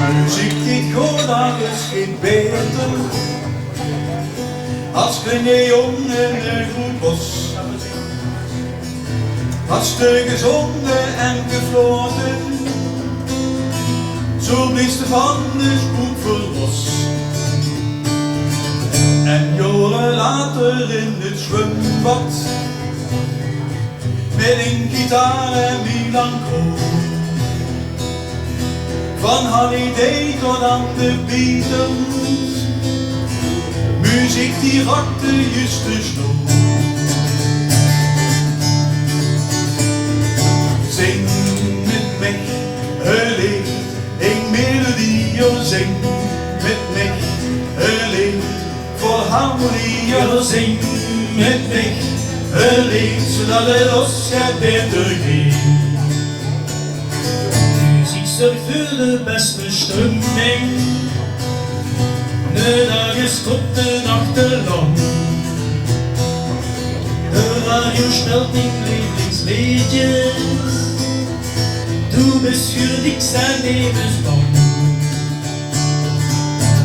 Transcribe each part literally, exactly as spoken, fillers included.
Muziek die good aan is, geet beter. As kleine jóng in e groet bos, as te gezónde en geflote, zo bliefs te van de spoed verlos. En jaore later in 't zwömbad, mit ein gitaar en melanchool. Van Hallyday tot aan de Beatles. Muziek die raakde juus de snoer. Zing mit mich e leed, ein melodie, o, zing mit mich e leed. Vol harmonie, o, zing mit mich e leed, zodat 't ós get beter geet. Muziek zörg veur de bèste stemming. De daag is kort, de nach te lang. De radio spelt mien lievelingsleedjes. Doe bis veur niks en emes bang.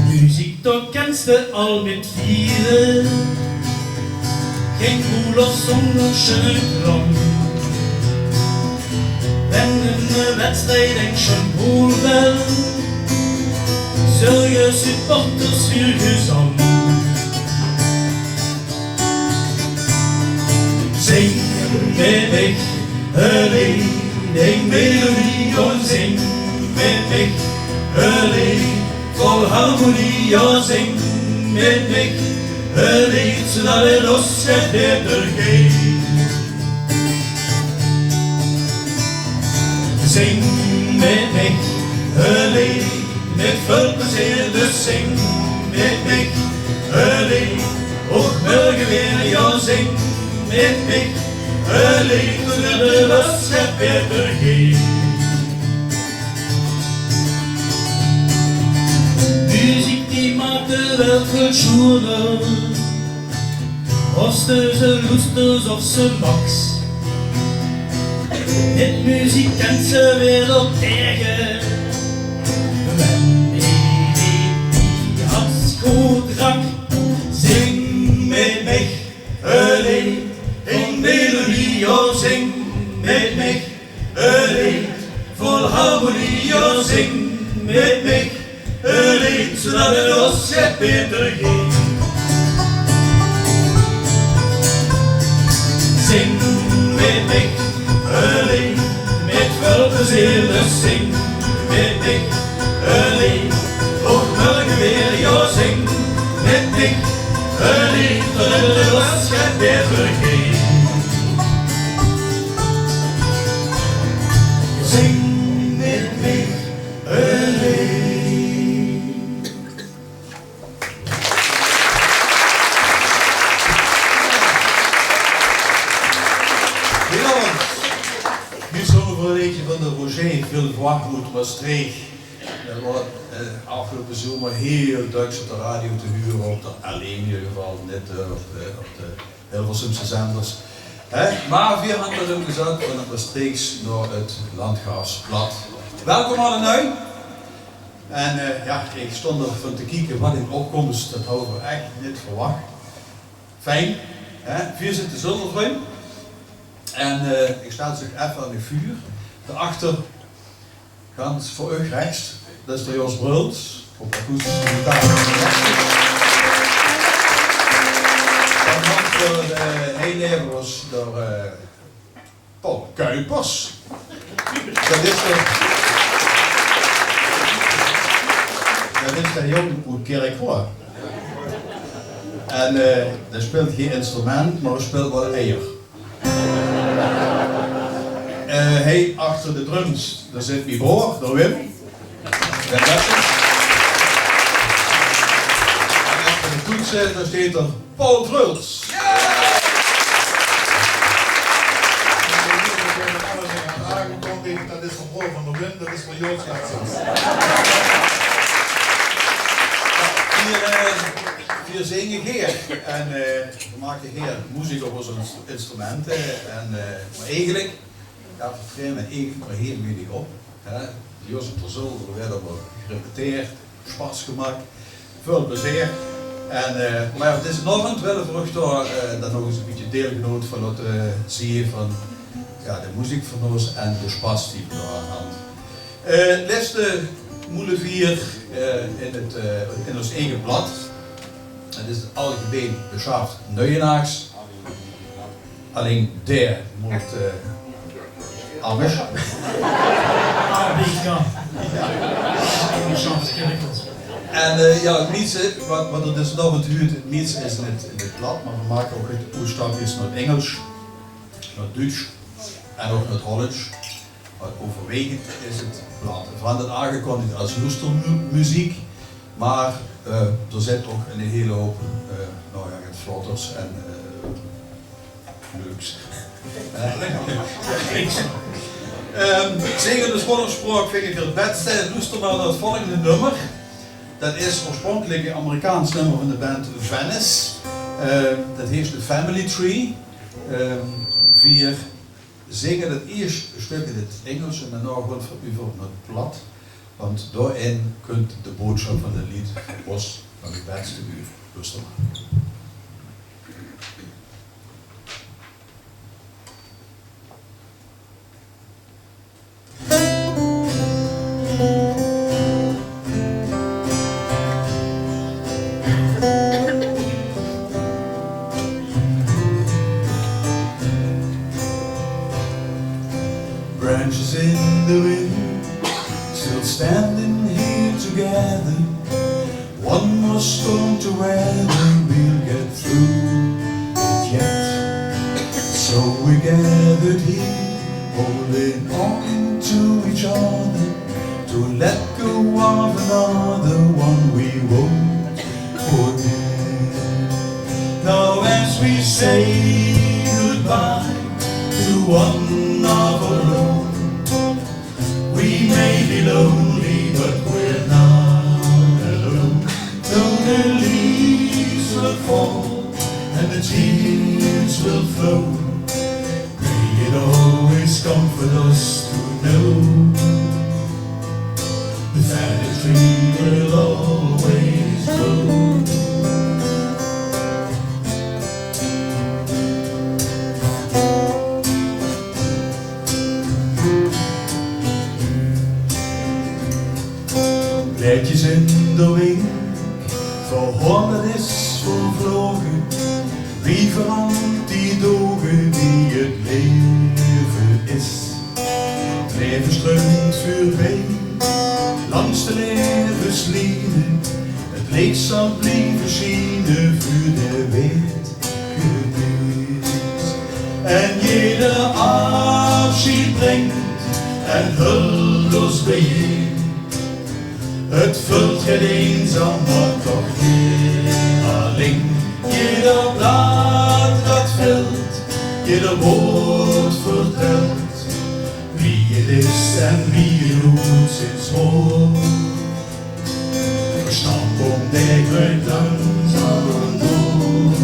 Muziek, dao kèns te al mit viere. Gein boel of zónger sjunne klank. Wen 'ne wedstrijd en sjoen boel wel, zörge supporters veur gezang. Zing mit mich e leed, ein melodie, o, zing mit mich e leed. Vol harmonie, o, zing mit mich e leed, zodat 't ós get beter geet. Zing mit mich e leed, mit väöl plezeer, dus zing mit mich e leed. Ouch mörge weer, o, zing mit mich e leed, zodat 't ós get beter geet. Muziek die maak de welt väöl sjoener, of ste ze loesters of ze maks. Mit muziek kèns te de wereld terge. Wen die die hats good raak, zing mit mich e leed, ein melodie, o, zing mit mich e leed. Vol harmonie, o, zing mit mich e leed, zodat 't ós get beter geet. Zing mit mich e leed, mit väöl plezeer, dus zing mit mich e leed. Ouch mörge weer, o, zing mit mich e leed, zodat 't ós get beter geet. Zing mit mich e leed. Goedenavond. Noe zónge v'r e leedje van de Roger Villevors oet Mestreech. Det waas, eh, aafgeloupe zomer hiel döks op de radio te hure, op de L één in eder geval, neet, eh, op de, op de Hilversumse zenders. Hè? Mer veer hant 't umgezat van 't Mestreechs nao 't landgraafs plat. Welkom allenui. En, eh, jao, ich stóng d'r van te kieke, waat ein opkoms, det hauwe v'r ech neet verwach. Fijn, hè? Veer zitte zónger vruin. En, eh, ich stel ze effe aan uch veur. Daoachter, gans veur uch rechs, det is d'r Jos Bruls op akoestische gitaar. Dan hant v'r, eh, hie neve ós d'r, eh, Paul Kuipers. Det is d'r, det is d'r jóng oet Kirchroa. En, eh, dae speelt gein instrument, mer dae speelt waal eier. Eh, hie achter de drums, dao zit mien broor, d'r Wim. En achter de toetse, dao steit d'r Paul Truls. Aangekondigd, det is d'r broor van d'r Wim, det is d'r Joost. Veer, eh, veer zinge gaer en, eh, veer make gaer meziek op ós ins-, instrumente. En, eh, mer eigelik Jao, veer traeje eigelik mer hiel wienig op, hè. Jozef, d'r zal, veer höbbe al gerepeteerd, sjpas gemaak, väöl plezeer. En, eh, mer jao, dezen aovend wille veer uch dao, eh, dan nog ins e bietje deelgenoot van laote zieë van, jao, de meziek van ós en de sjpas die veer dao aan hant. Eh, lèste moelevier, eh, in 't, eh, in ós eige blad. 't Is 't algemein besjaafd Nuienaags. Allein dae mót, eh, aanders. Abika. En, eh, jao, 't mieste, wat, wat 't is nog 't huut, 't mieste is in 't, in 't plat, mer veer make ouch 't oetstapje nao 't Ingels, nao 't Duuts en ouch nao 't Hollands. Mer euverwaegend is 't plat. Veer hant 't aangekondig es loestermeziek, mer, eh, d'r zit ouch 'n hiel houp, eh, noe jao, get vlotters en, eh, leuks. Ehm, zingende sjpollersjproak vinj ich 't bèste. Loester mer nao 't volgende nummer. Dat is oorspronkelik 'n Amerikaans nummer van de band Venice. Ehm, dat heet The Family Tree. Ehm, veer zinge dat ieësjte sjtök in 't Ingels en daonao gaon veer euver nao 't plat. Want dao-in kump de boodsjap van 't leed veur ós van 't bèste uur. Loester mer. Branches in the wind, still standing here together. One more storm to weather, we'll get through it yet. So we gathered here, holding on to each other, to let go of another one we won't forget. Now as we say goodbye to one of our own, we may be lonely, but we're not alone. Though the leaves will fall and the tears will flow, may it always comfort us to know the family tree will always grow. Blaedjes in de wink, verhol, dat is vervloge. Wie verandert die doge wie 't leve is. 't Leve strumt veurbie, langs de levesliene. 't Leech zal blieve sjiene veur de wèt gemis. En jeder aafsjeid bringk en hult ós bie. 't Vult get einzaam, mer toch neet allein. Jeder blaad dat vilt, jeder woord vertèlt wie 't is en wie 't noets is woor. De sjtamboum dae groeit langzaam door.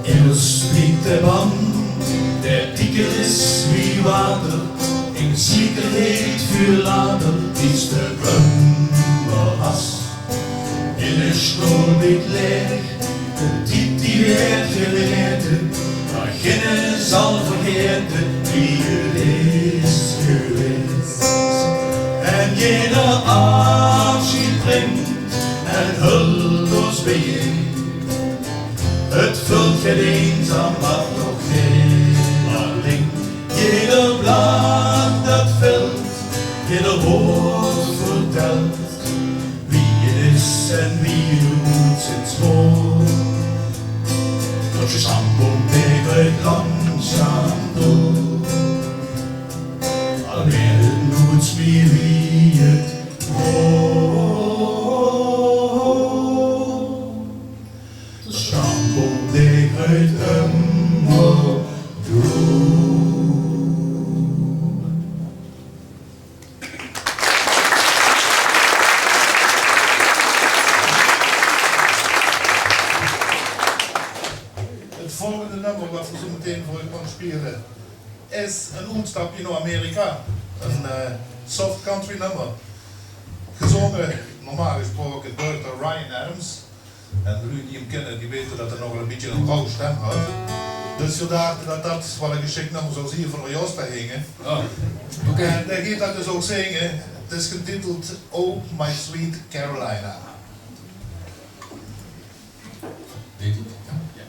In de sliete ban, dae dieker is wie water, in de zekerheid veur later, is de bummer as in de sjool neet leeg. De tied die weurt gelaete, mer geine zal vergaete wie 't is gewaes. En jeder aafsjeid bringk en hult ós bie. 't Vult get einzaam, mer toch neet allein. Jeder blaad dat vilt, jeder woord vertèlt wie 't is en wie 't noets is woor. Ós sjtamboum dae groeit langzaam door. Al weurt 't noets mie wie 't woor. De sjtamboum dae groeit ummer door. Meteen veur uch kan spiele is 'n oetstapje nao Amerika. 'n Eh, soft country nummer. Gezónge, normaal gesproke, door de Ryan Adams. En de luuj die 'm kinne, die weite dat 'r nogal 'n bietje 'n rauw stem haet. Dus veer dachte dat dat waal 'n gesjik nummer zou zeen veur de Joost te zinge. Oh, oké. En dae geit dat dus ouch zinge. 't Is getiteld Oh My Sweet Carolina. Weet je? Ja.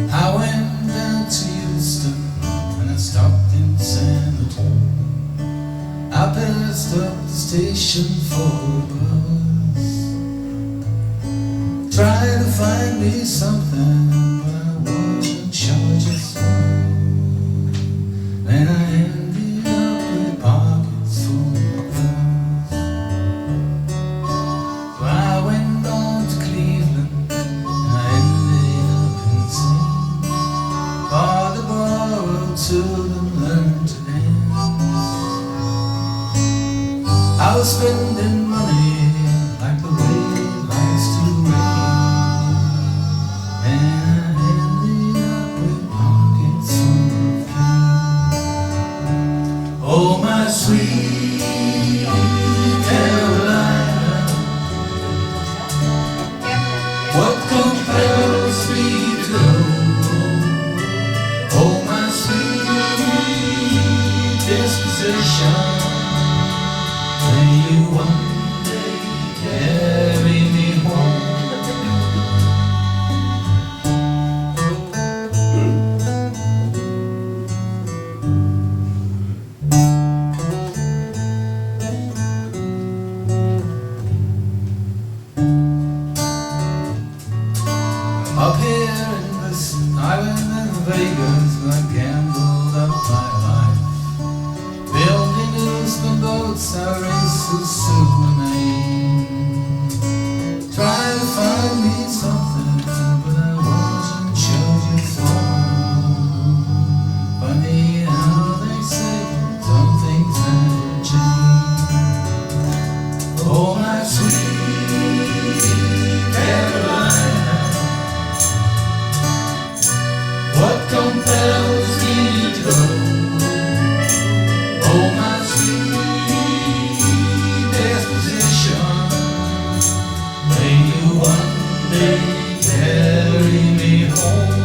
I went down to Houston and I stopped in San Antonio. I passed up the station for a bus. Trying to find me something, but I wasn't sure just what. And I ended up with pockets full of dust. So I went on to Cleveland and I ended up in Saint Barbara to learn to I was spending money like the wind likes to rain, and I ended up with pockets full of cane. Oh, my sweet Carolina, what compels me to go? Oh, my sweet disposition, may you one day carry me home. Up here in this island in Vegas, I gambled up my life. Building Lisbon boats, I race the Suriname. Try to find me something, but I wasn't sure just what. Funny how they say some things never change. Oh, my sweet Carolina, what compels me to go? Oh, my sweet disposition, may you one day carry me home.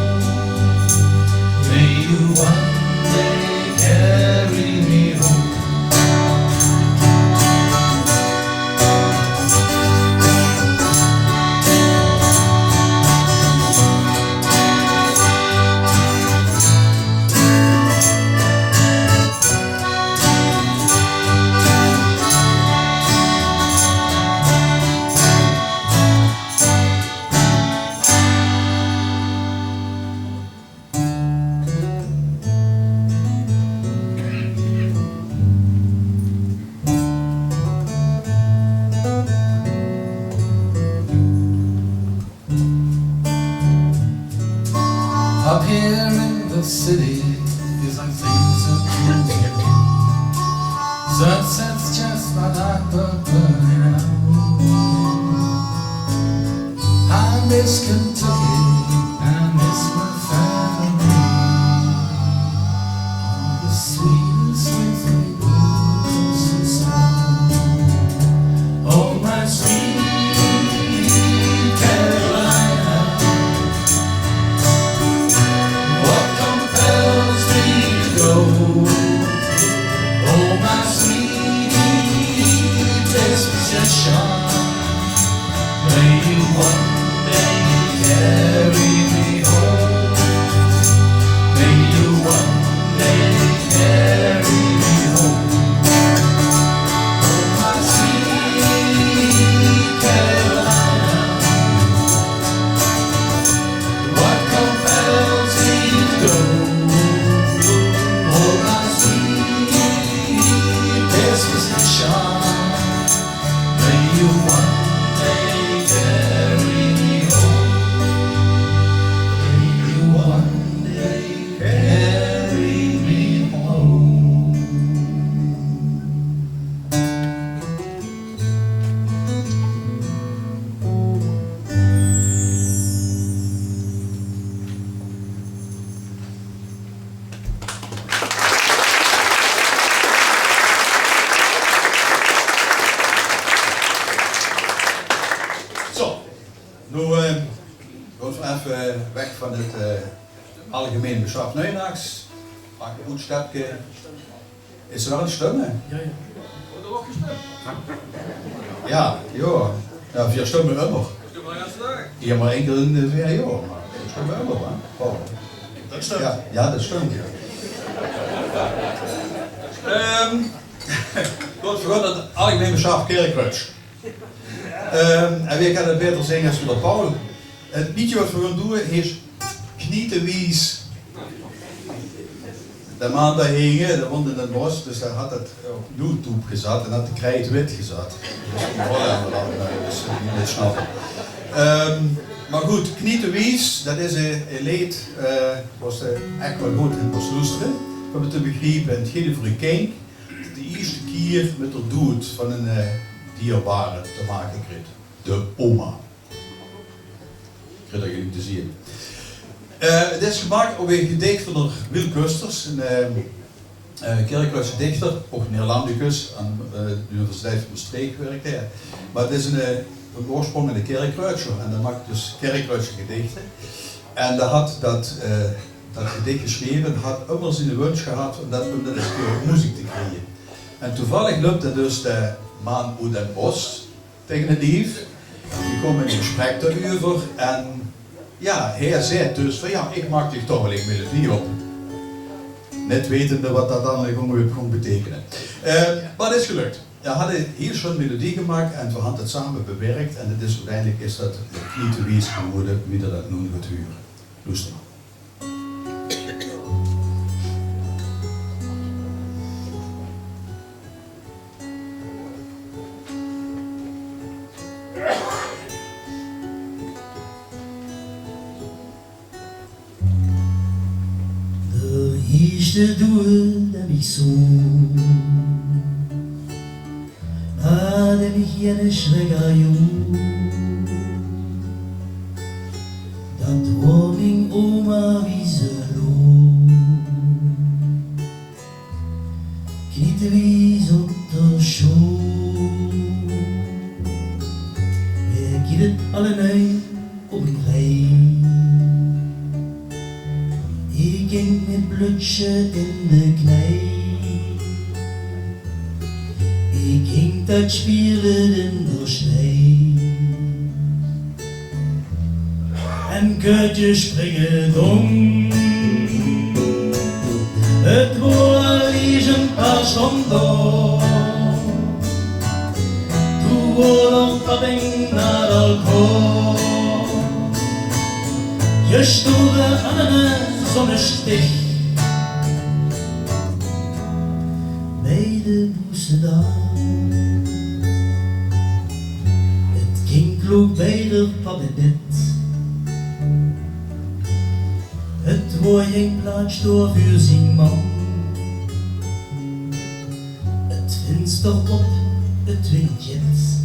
May you one day carry me home. Up here in the city, there's some things that you do. Sunsets just my life, but burning out. I miss Kentucky, and I miss my family. All the sweetest things we both used to sound. Oh, my sweet Carolina, what compels me to go? Oh, my sweet disposition, may you one day carry me home. May you one day carry me home. Oh, my sweet Carolina, what compels me to go? Oh, my sweet disposition, may you one day carry me home. Weg van het eh, algemeen besjaf Nuienaags. Maak een goed stepke. Is er al een stumme? Ja, ja. Ja, joh. Ja, veer stumme ummer. Ja, maar één keer in de veer johr. Maar veer stumme ummer, hè? Oh. Dat stump. Ja, ja, dat stump, ja. Ehm, Good, veer gaon nao het algemeen besjaf Kirchröatj. Ehm, en wae kan het baeter zinge es veer Paul? Het leedje wat veer gaon doon is Knietewies. De maan dao hinge, dae woont in Den Bosch, dus dae had het op YouTube gezat en had de krijt wit gezat. Dus die Hollender dan, eh, dus die wit snappe. Ehm, maar good, Knietewies, dat is een, een leed, eh, wat ze echt wel good in mós loestere. Óm het te begriepe, het geit euver een kindj de ierste kier mit de doead van een eh, dierbare te make kriet. De oma. Kriet geer neet te zeen. Eh, het is gemaak op een gedicht van de Wiel Kusters, een eh, eh, Kirchröatjse dichter, ouch Neerlandicus, aan eh, de Universiteit van Mestreech wirkde hae. Maar het is een, eh, van oorsprong een Kirchröatjer en dae maak dus Kirchröatjse gedichte. En dae had dat, eh, dat gedicht gesjreve, had ummer ziene wunsj gehad om dat, om dat ens een kier op meziek te kriege. En toevallig löp dae dus de maan oet Den Bosch taenge het lief. Die kómme in gesprek daoreuver en ja, hae zaet dus van: ja, ik maak dich toch wel een melodie op. Neet wetende wat dat dan góng, góng betekene. Eh, maar het is gelök. Hae had een hiel sjoen melodie gemaak en veer hant het same bewirk en het is oeteindelik is dat Knietewies gewore wie det dat noe gehuurt. Loester maar. De ieësjte doeëd höb ich zoeë, haw ich geine sjrek, ajoe. Dat woar mien oma wie ze loog. Knietewies op de sjoeël. Hae kiek het allenui op ein rij. Ich ging mit blödsje in de knij. Ich ging dat spieële in de sjnij. En kötje springe dom. Het woar lies ein paar sjtónd. Doe woar nog padding nao de alcohol. Je stoere aan de zonnestich. Bij de boesedal. Het ging kloek bij de paddebit. Het woar gein plaats door veur zien man. Het vinster op, het windjet.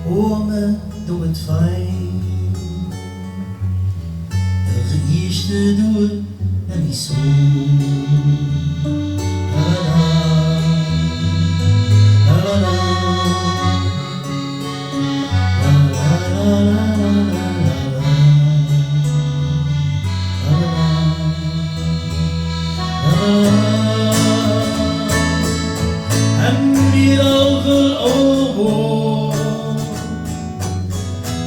Ome, doe het fijn. De ieësjte doeëd en ich zoeë. En wie al veel ouder woar,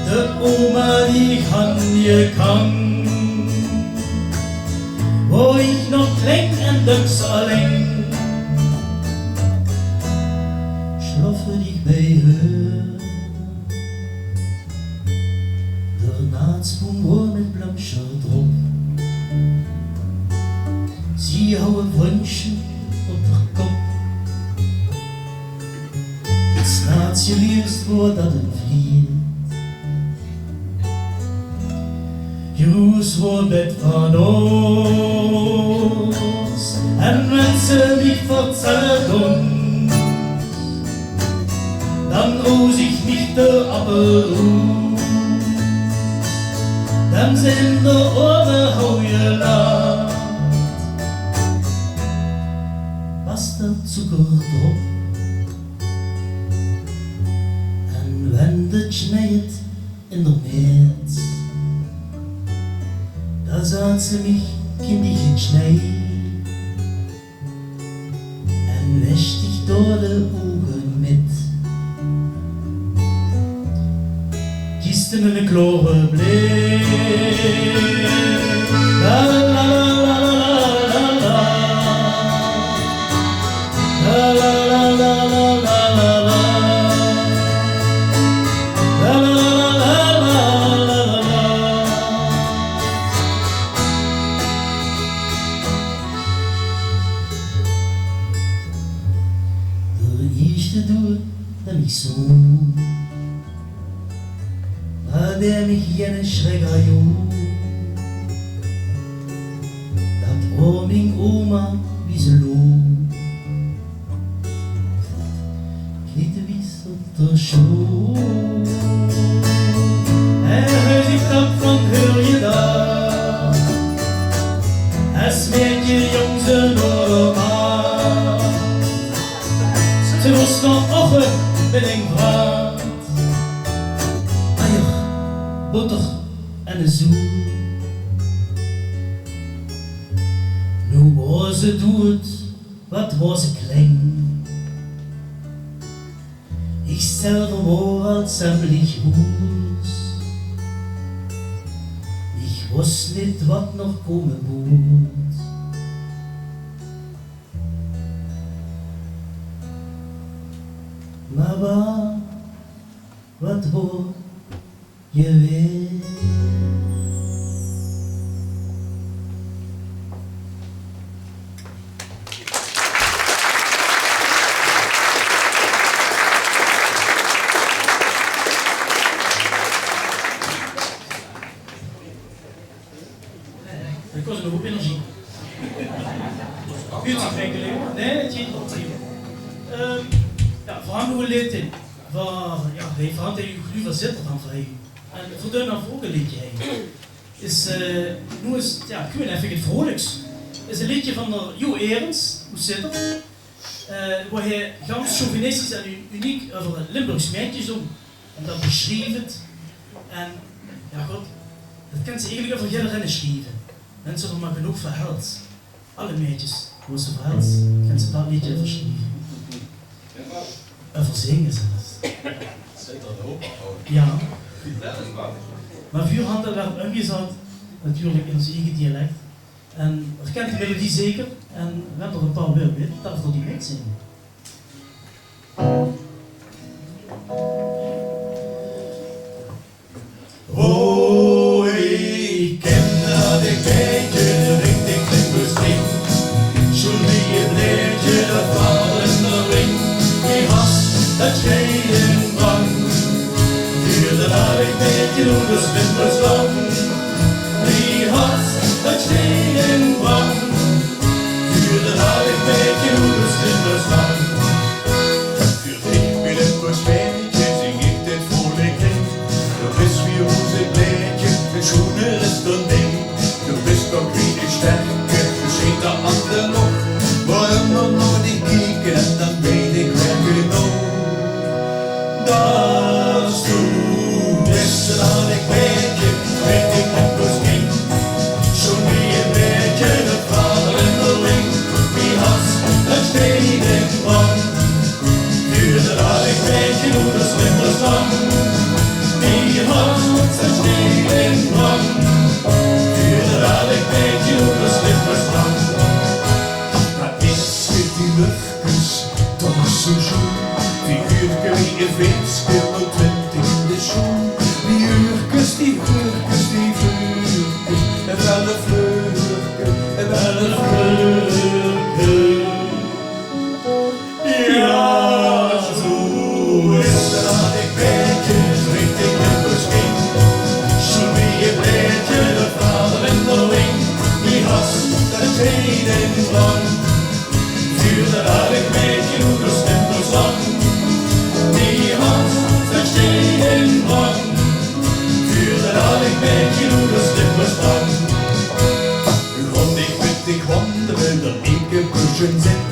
de oma die ich han gekand, woar ich nog klein en döks allein. Sjlof ich bij häör. De naatspoem woar mit blömsjer drop. Zie haw ein wundsje op de kop. Het snaatsje liefst woar dat ein vliet. Jeroes woar bet van ós. En wen ze mich vertèlle dóns, dan roos ich mich de appel oet. Dan zeen de oere hou je laat. Pas de zoeker drop. En wen de sjnij het In de mèt, dao zaot ze mich kindieg in sjnei en wesj dich door de ouge mit. Kiste mit 'ne klore blik. La, la, la. La, la, la, la, la, la. La, la, la, la, la, la. D'r ieësjte doeëd, dat mich zoon, dat deej mich geine sjrik, ajoe. Dat oor ming oma wie ze loog, kniete wies op de sjoon. En huis, ich kap van heur je dag, es meidje jong ze nog maar. Ze woos nog oche mit ein vraat. Eier, botter en ein zoen. Noe woor ze doeëd, wat woor ze klein. Ich zelver woor al zemmelig oes. Ich wos nit wat nog kome woort. Mama, wat woor je weer? Dat kos 'ne hoop energie. Huurt zich, Michael, hè? Nae, 't geit waal prima. Ehm, jao, veer han nog e leedje. Veer, jao, veer han tege uch gluva zitter dan veur hei. En veer doon dan veur ouch e leedje hei. Is, eh, noe is, jao, ich weit effe get vroliks. Is e leedje van d'r Jo Erens, oet Zitterd. Eh, wo hae gans chauvinistisch en u-, uniek euver e Limburgs meidje zóng. En dat besjreef 't. En, jao, god, dat kins se eigelik euver jiddereen sjrieve. Wens se d'r mer genóg van hels. Alle meidjes, wo se van hels, kins se dat leedje euver sjrieve. Euver zinge zelfs. Jao. Mer veer hant 't waal umgezat, natuurlik, in ós eige dialek. En geer kint de melodie zeker. En wen d'r e paar wäörd wit, darf d'r die mitzinge. O, ich kin dat ich meidje, richtig Limburgs kind. Sjoen wie e blaedje dat valt in de wing. Wie has dat sjneit in brand. Vuur dat aardig meidje oet ós Limburgs land. Wie has dat sjneit in brand. Vuur dat aardig meidje oet ós Limburgs land. Vuur dich, mien Limburgs meidje, zing ich dit vrolik leed. Doe bis wie roze blaedje, sjoener is d'r neet. Doe bis toch wie de sjterke, doe sjient d'r aan de lóch. Waorum d'r nao dich kieke en dan weit ich waal genóg. Dat doe bis 'n aardig meidje, richtig Limburgs kind. Sjoen wie e blaedje dat valt in de wing. Wie has dat sjneit in brand. Vuur dat aardig meidje oet ós Limburgs land. Wie has dat sjneit in brand. Vuur dat aardig meidje oet ós Limburgs land. Dat is die luf Kus, toch zoe sjoen. Figuurke wie e veerske, nog twintig in de sjoen. Wie geurkes, die geurkes, die vleurkes. En wel e vleurke, en wel e vleurke. Jao, zoe is dat ich meidje, richtig Limburgs kind. Sjoen wie e blaedje dat valt in de wing. Wie has dat sjneit in brand. Vuur dat aardig meidje oet ós Limburgs land. Wie has dat sjneit in brand. Vuur dat aardig meidje oet ós Limburgs land. Gaon ich mit dich wandele, dan ich e busje zit,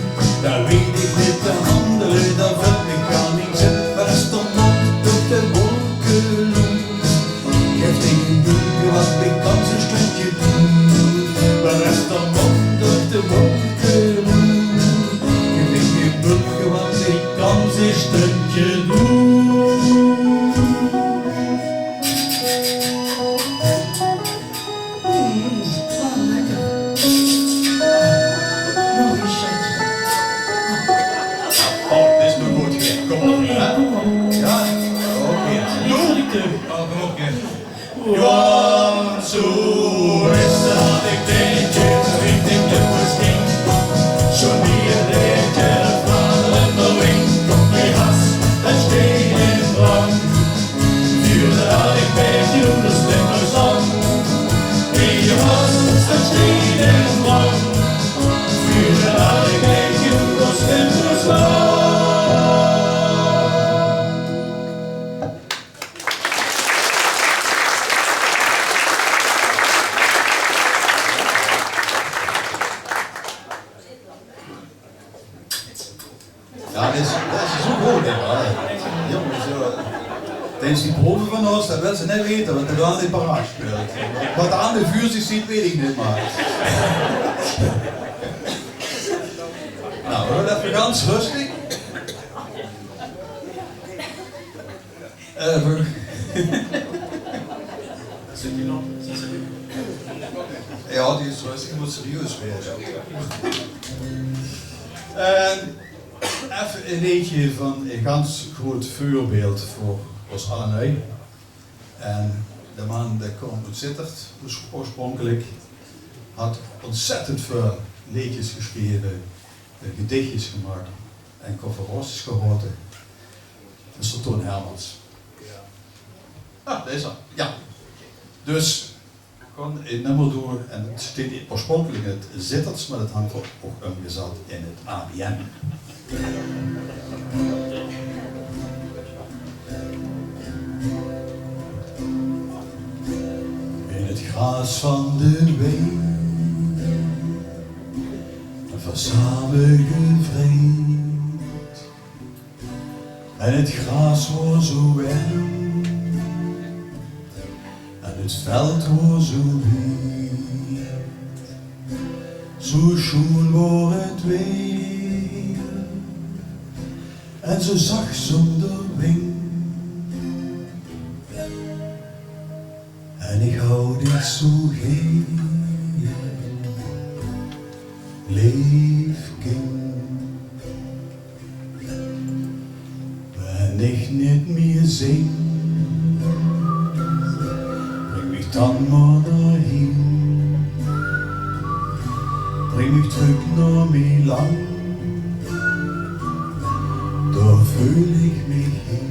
dan weit ich nit te handele, dan vin ich gaar niks in. Waat is d'r mond op de wolke loert? Ja, det is, det is zo good, hè. Jónges, jao. Tiedens die prove van ós, det wille ze neet weite, wat d'r aan die parade speelt. Wat d'r aan de vuur zich ziet, weit ich neet, mer. Nou, we höbbe 't effe gans rustig. Eh, we- Zit die nog? Zit ze nog? Ja, die is rustig, die mót serieus waere. Eh, effe ein leedje van ein gans groot veurbeeld veur ós allenui. En de man, dae kump oet Zitterd, oors-, oorspronkelik, haet ontzettend väöl leedjes gesjreve, eh, gedichtjes gemaak en conferences gehaoje. Det is d'r Toon Hermans. Ah, dao is 'r. Ja. Dus, gewoon ein nummer door en 't steit oorspronkelik in 't Zitterds, mer det hangt ouch ómgezat in 't A B N. In 't graas van de wei, verzame gevrijd. En 't graas woor zo werm, en 't veld woor zo wied. Zo sjoen woor 't weer, en zo zach zónger wing. En ich hou dich zo gaer, leef kind. Wen ich neet mieë zing, bring mich dan mer nao hie. Bring mich trök nao mien land, dao veul ich mich hie.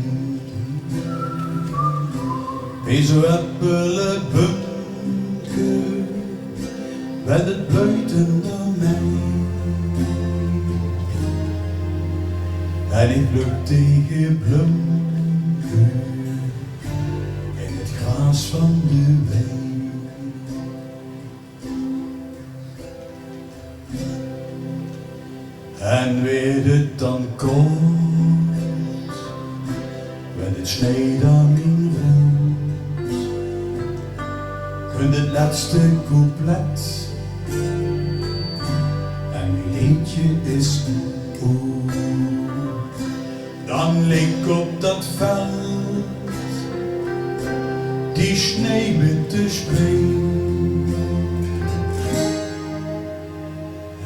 Bie zoe'n eppelebumke, wen 't bloeit in de mei. En ich plök dich e blumke in 't graas van de wei. En weurt 't dan kaod, wen 't sneit aan mien roes, kump 't lètste couplet en mien leedje is oet. Dan lik op dat veld die sneewitte spring.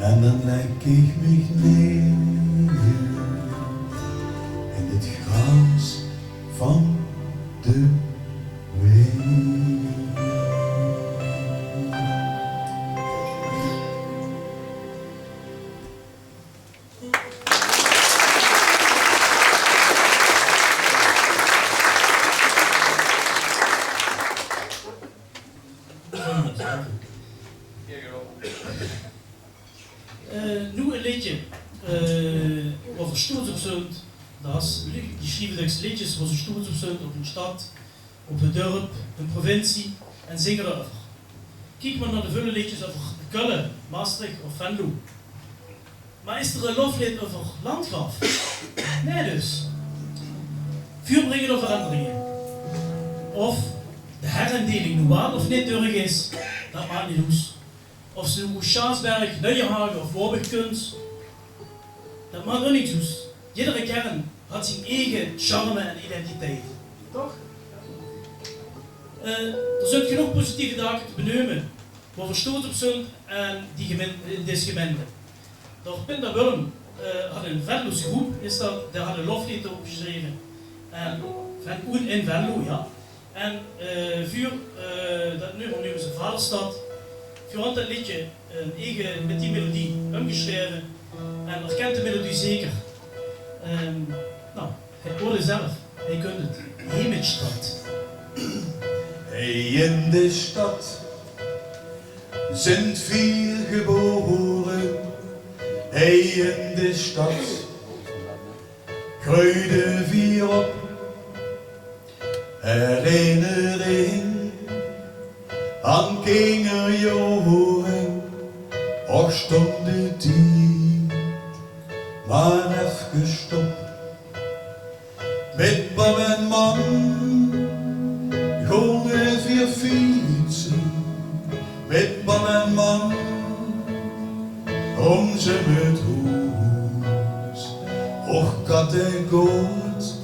En dan lèk ich mich neer in 't graas van de wei. Eh, noe e leedje, eh, wao v'r sjtoets op zunt. Dat is, die sjrieve dèks leedjes wao ze sjtoets op zunt, op hun sjtad, op hun dörp, hun provincie, en zinge dao-euver. Kiek mer nao de väöl leedjes euver Kölle, Maastricht of Venlo. Mer is d'r e lofleed euver Landgraaf? Nae dus. Vuurbringe of veranderinge. Of de herindeling noe waal of neet dörg is, dat maak neet oes. Of ze noe oes Sjaasberg, Nuienhage of Woabich kump, dat maak ouch neet oes. Jiddere kern haet zien eige charme en identiteit. Toch? Eh, d'r zunt genóg positieve dake te beneume, wao v'r sjtoets op zunt en die gemein-, in dees gemeinde. D'r Pinda Willem, eh, haet 'n Venlose groep, is dat, dae haet e lofleed d'reuver gesjreve. En van oen in Venlo, jao. En, eh, vuur, eh, dat nummer neume ze Vaderstad. Vuur haet dat leedje 'n eige, mit die melodie umgesjreve. En herkint de melodie zeker. Ehm, nou, hae hoort 't zelf. Hae kump oet Heemsstad. Hie in de sjtad zunt veer gebore. Hie in de sjtad greujde veer op. Herinnering aan kingerjaore, och sjtóng de tied mer effe gestop. Mit pap en mam gónge veer fietse, mit pap en mam, óm ze mit hoes, och kattegoot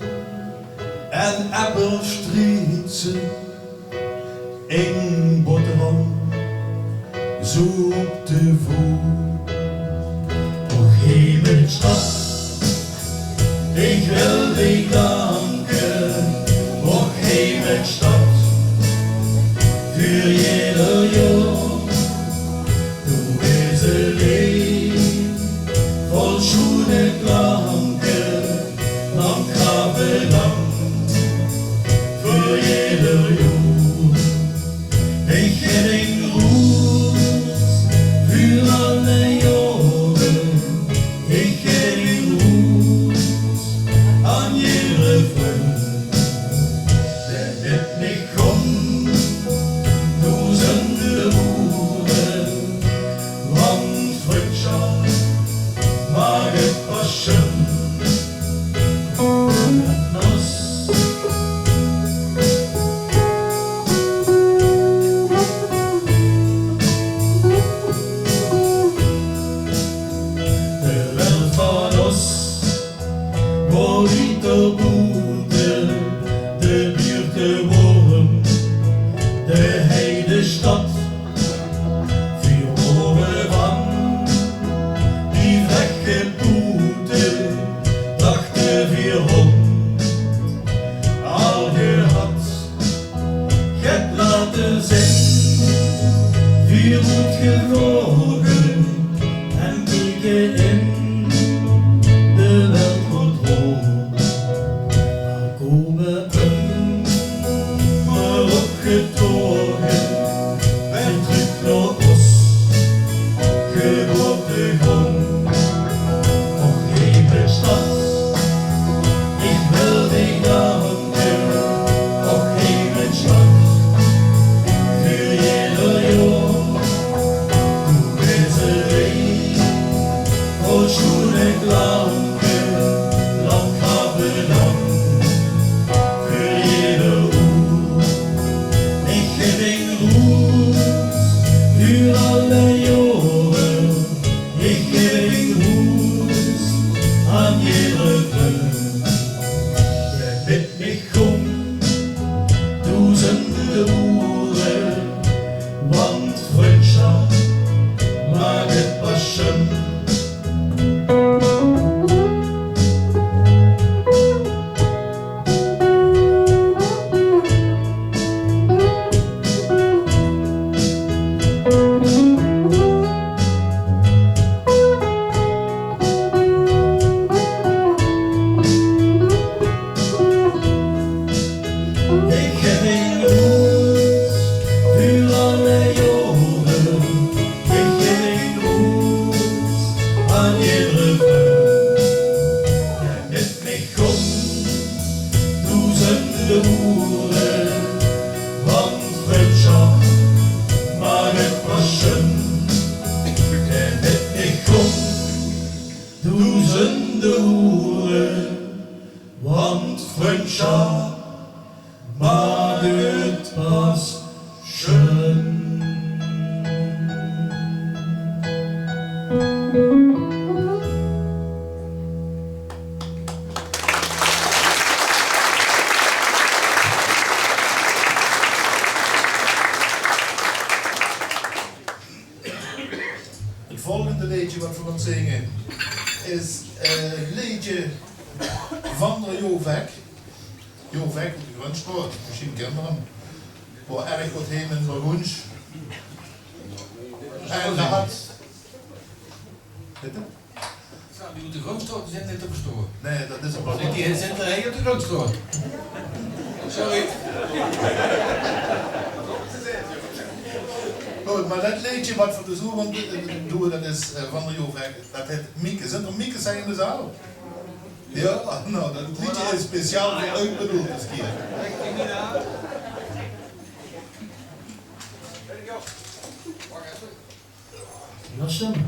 en appelstrietse. Ing boterom, zoep te voel. Och hemel, sjtat, ich wil dich danke. Och hemel, sjtat, vuur jeder joar. Doe bis allein vol sjoene klanke, dank gaeve dank vuur jeder joar. Ich gaef ing roes vuur alle joare, ich gaef ing roes aan jeder vrund. Dae mit mich góng doezende oere, want vrundsjap maak 't pas sjoen. Nos. De welt van os woar wieter boete, de buurt, de wurm, de hei, de sjtad. Veer woare van die vrekke poete, dachte veer, rónd al gehad. Get laote zeen, vuur oetgevloge en keke in de welt rondom. Kómme ummer opgetoge, weer trök nao os geboortegrónd. Och hemel, sjtat, ich wil dich danke. Och hemel, sjtat, vuur jeder joar. Doe bis allein vol sjoene klanke, dank gaeve dank vuur jeder oer. Ich gaef ing roes vuur alle joare, ich gaef ing roes aan jeder vrund. Dae mit mich góng doezende oere, want vrundsjap maak 't pas sjoen. Ich gaef ing roes vuur alle joare, ich gaef ing roes aan jeder vrund. Dae mit mich góng doezende oere, want vrundsjap maak 't pas sjoen. Dae mit mich góng doezende oere, want vrundsjap maak 't pas sjoen. 't Volgende leedje wat veer gaon zinge is, eh, 't leedje van d'r Jo Vek. Jo Vek oet de Grunsjtraot, mesjien kint geer 'm. Woar erg good heem in Bergoensj. En dao had... Bitte? Die oet de Grunsjtraot, die zint neet te verstaon. Nae, dat is 'm. Die zint d'r hei oet de Grunsjtraot. Sorry. Good, mer dat leedje wat veer dus oer gaon doon, dat is, eh, van d'r Jo Vek. Dat hèt Mieke. Zint d'r Miekes hei in de zaal? Jao, noe, dat leedje is speciaal veur uch bedoeld, dus kiek. Jao, sjoen.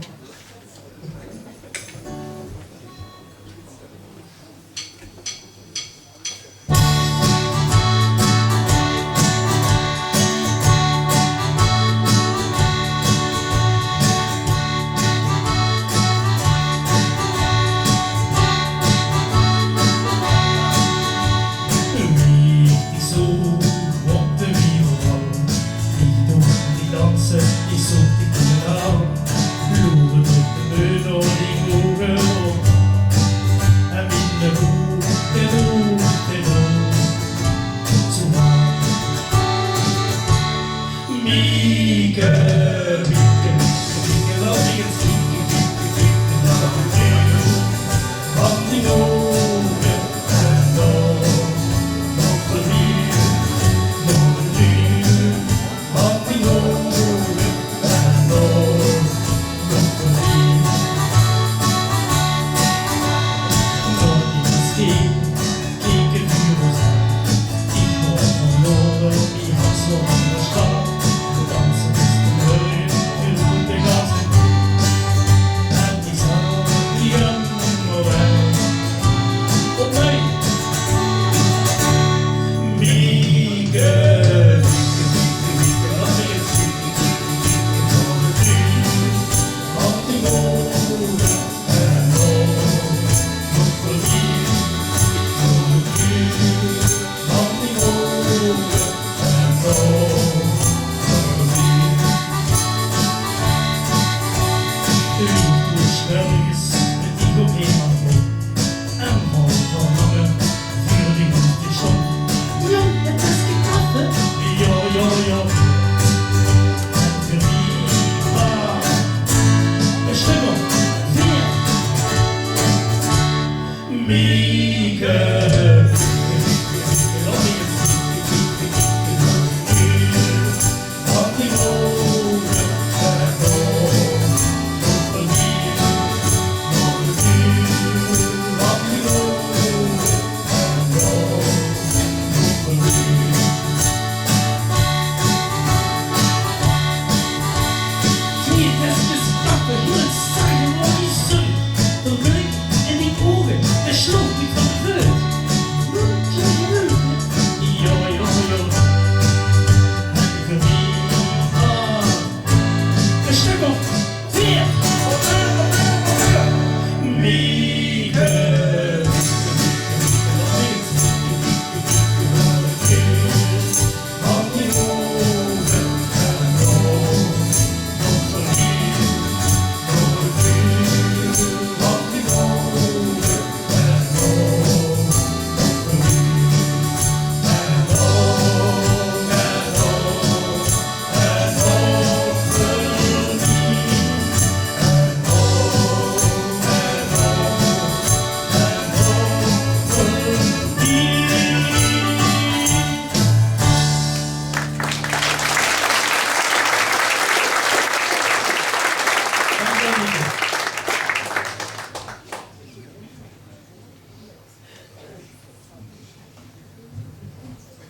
Mieke.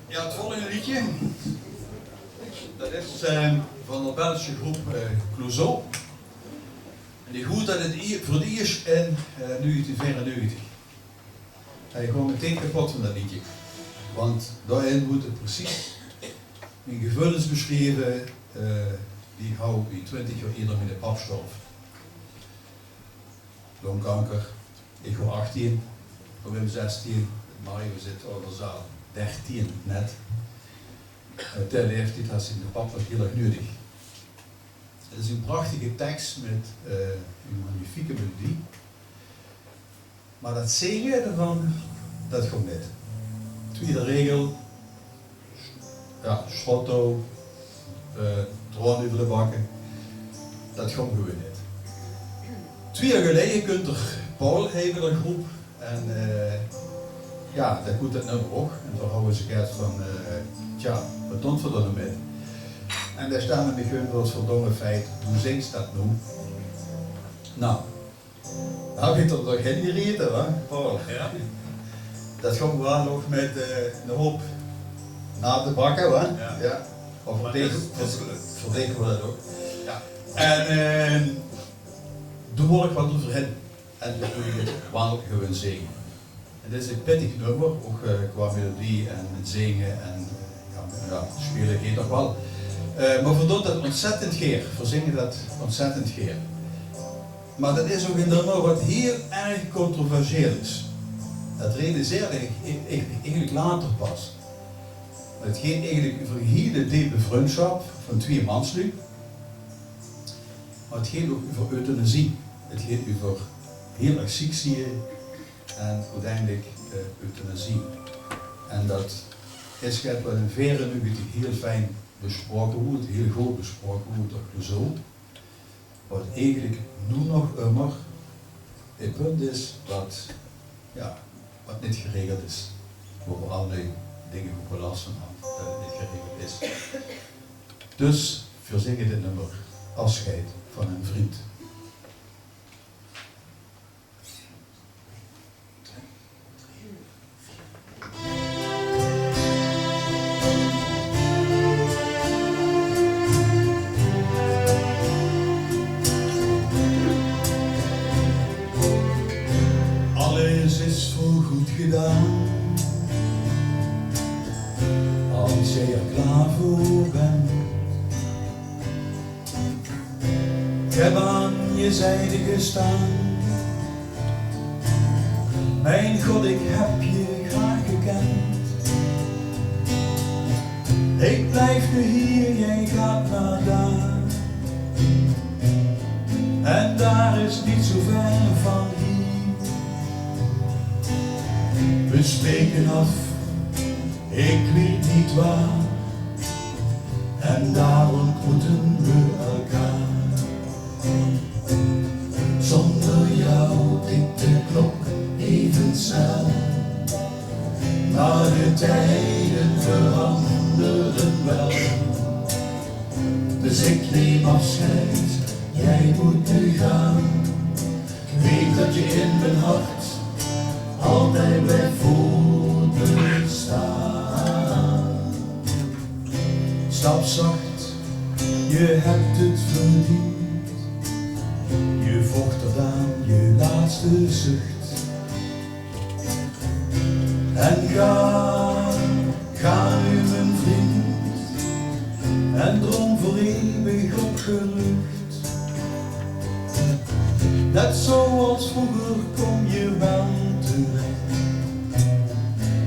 Ja, het volgende liedje, dat is eh, van de Belgische groep eh, Clouseau. En die huurt dat het i- voor het eerst in eh, negentien vierennegentig. Hij gewoon meteen kapot van dat liedje. Want daarin wordt het precies mijn gevoelens beschreven eh, die ik had wie twintig jaar eerder mijn pap storf. Longkanker. Ik was achttien, Wim zestien, Mario zit al zaal dertien net. Op die leeftijd had ze de pap nog heel erg nuttig. Het is een prachtige tekst met eh, een magnifieke melodie. Maar dat zingen ervan, dat komt niet. Tweede regel, ja, strotto, eh tranen over de bakken. Dat komt gewoon niet. Twee jaar geleden komt er Paul Heveler groep. En eh, ja, dat moet het nummer ook. En toen houden ze geld van, eh, tja, wat doen we er nou mee? En daar staan we gewoon voor het verdomme feit, hoe zingt dat nou? Nou, daar heb ik toch nog geen gerieten, hè, Paul? Ja. Dat komt wel nog met eh, een hoop na te bakken, hè? Ja. Of maar tegen, het is, het is gelukt. Verdikken we dat ook. Ja. En eh, doe word ik wat overheen. En dat moet je wel gewoon zingen. Het is een pittig nummer, ook eh, qua melodie en het zingen en eh, ja, ja, spelen gaat nog wel. Eh, maar we doen dat ontzettend geer. We zingen dat ontzettend geer. Maar dat is ook een nummer wat heel erg controversieel is. Dat realiseerde ik, ik, ik eigenlijk later pas. Het gaat eigenlijk over een hele diepe vriendschap van twee manslui. Maar het gaat ook over euthanasie. Het gaat over heel erg ziek zien en uiteindelijk eh, euthanasie. En dat is get wat in vierennegentig heel fijn besproken wordt, heel goed besproken wordt door Clouseau. Wat eigenlijk nu nog immer het punt is wat, ja, wat niet geregeld is. Waar we allerlei dingen op belast van hebben, dat het niet geregeld is. Dus we zingen dit nummer, Afscheid van een vriend. Alles is voorgoed gedaan, als jij er klaar voor bent. Ik heb aan je zijde gestaan. Mijn God, ik heb je graag gekend. Ik blijf nu hier, jij gaat naar daar. En daar is niet zo ver van hier. We spreken af, ik weet niet waar. En daar ontmoeten we elkaar. Zonder jou tikt de klok even snel. Tijden veranderen wel. Dus ik neem afscheid, jij moet nu gaan. Ik weet dat je in mijn hart altijd blijft voortbestaan. Stap zacht, je hebt het verdiend. Je vocht tot aan je laatste zucht. En ga, ga nu, mijn vriend, en droom voor eeuwig opgelucht. Net zoals vroeger kom je wel terecht.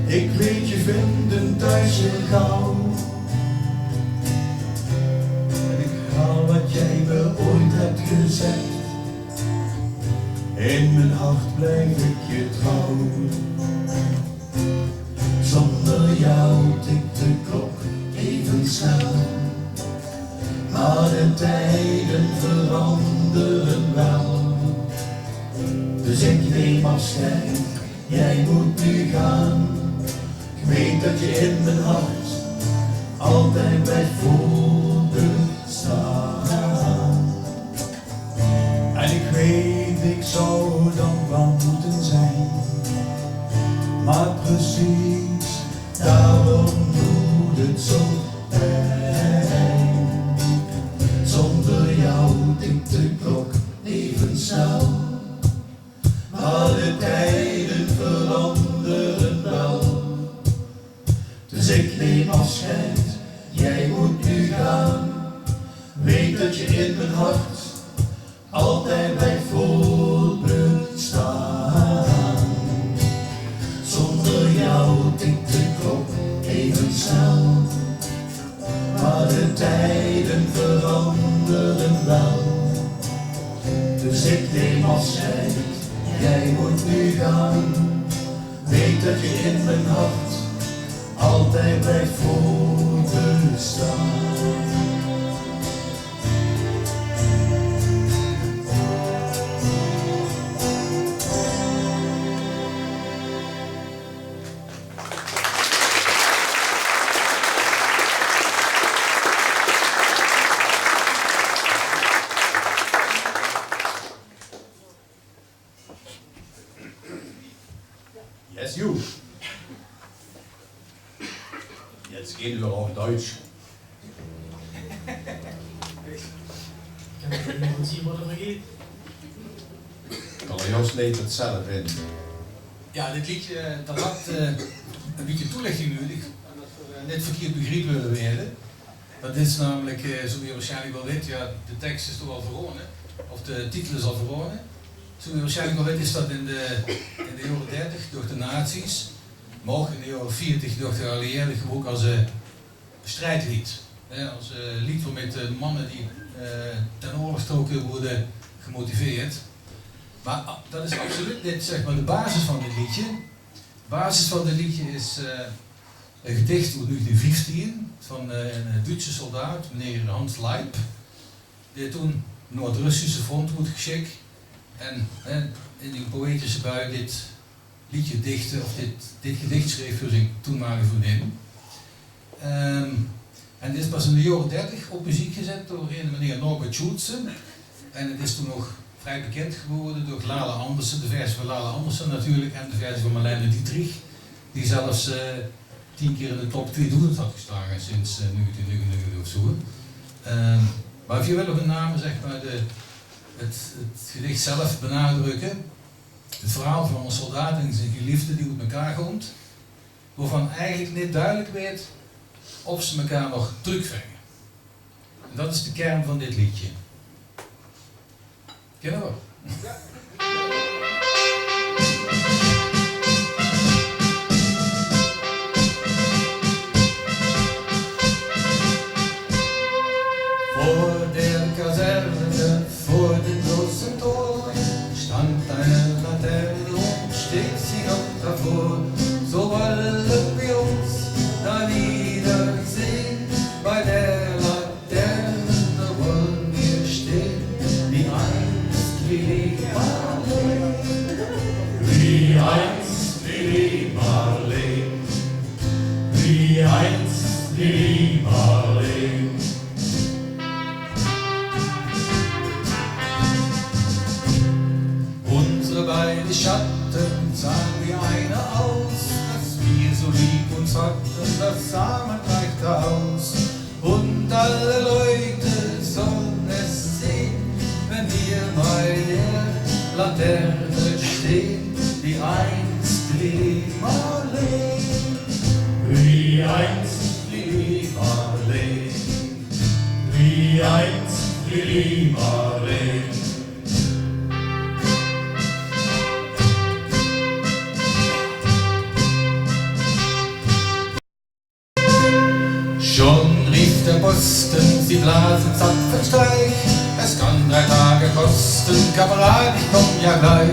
Ik weet, je vindt een thuis heel gauw. En ik haal wat jij me ooit hebt gezegd. In mijn hart blijf ik je trouw. Zonder jou tikt de klok even snel. Maar de tijden veranderen wel. Dus ik neem afscheid, jij moet nu gaan. Ik weet dat je in mijn hart altijd blijft voortbestaan. En ik weet, ik zou dankbaar moeten zijn, maar precies daarom doet het zo pijn. Zonder jou tikt de klok even snel, maar de tijden veranderen wel. Dus ik neem afscheid, jij moet nu gaan. Weet dat je in mijn hart altijd blijft voortbestaan. Zonder jou tikt de klok even snel, maar de tijden veranderen wel. Dus ik neem afscheid, jij moet nu gaan. Weet dat je in mijn hart altijd blijft voortbestaan. Yes, you. Jetzt gehen wir auf Deutsch. Kan ich nog ins zien wat er vergeet? Kan er juist niet hetzelfde vinden. Ja, dit liedje, dat had eh, een beetje toelichting nodig. Omdat we eh, net verkeerd begrepen willen worden. Dat is namelijk, eh, zoals je waarschijnlijk wel weet, ja, de tekst is toch al verronnen, of de titel is al verronnen. Zoals je waarschijnlijk wel weet, is dat in de, in de jaren dertig door de nazi's, maar ook in de jaren veertig door de geallieerden gebruikt als eh, strijdlied. Hè, als eh, lied waarmit eh, mannen die eh, ten oorlog trokken worden gemotiveerd. Maar ah, dat is absoluut niet, zeg maar, de basis van dit liedje. De basis van dit liedje is eh, een gedicht uit negentien vijftien van eh, een Duitse soldaat, meneer Hans Leip, die toen naar het Russische front wordt geschikt en hè, in een poëtische bui dit liedje dichtte, of dit, dit gedicht schreef voor zijn toenmalige vriendin. Ehm, en dit is pas in de jaren dertig op muziek gezet door een meneer Norbert Schulze. En het is toen nog vrij bekend geworden door Lale Andersen, de versie van Lale Andersen natuurlijk, en de versie van Marlene Dietrich, die zelfs eh, tien keer in de top tweeduizend had gestaan sinds eh, negentien negenennegentig of zo. Ehm, maar ik wil op een name, zeg maar, de, het, het gedicht zelf benadrukken. Het verhaal van een soldaat en zijn geliefde die uit elkaar komt, waarvan eigenlijk niet duidelijk werd of ze elkaar nog terugvinden. En dat is de kern van dit liedje. Kennen we? Vor der Kaserne, vor dem großen Tor, stand eine Laterne und steht sie noch davor. So wollen wir uns da wiedersehen, bei der Laterne wollen wir stehen, wie einst Willi Marleen. Wie einst Willi Marleen. Schatten sahen wie eine aus, dass wir so lieb uns hatten, das sah man gleich daraus. Und alle Leute sollen es sehen, wenn wir bei der Laterne stehen, wie einst Lili Marleen. Wie einst Lili Marleen. Wie einst Lili Marleen. Schon rief der Posten, sie blasen Zapfenstreich, es kann drei Tage kosten, Kamerad, ich komm ja gleich.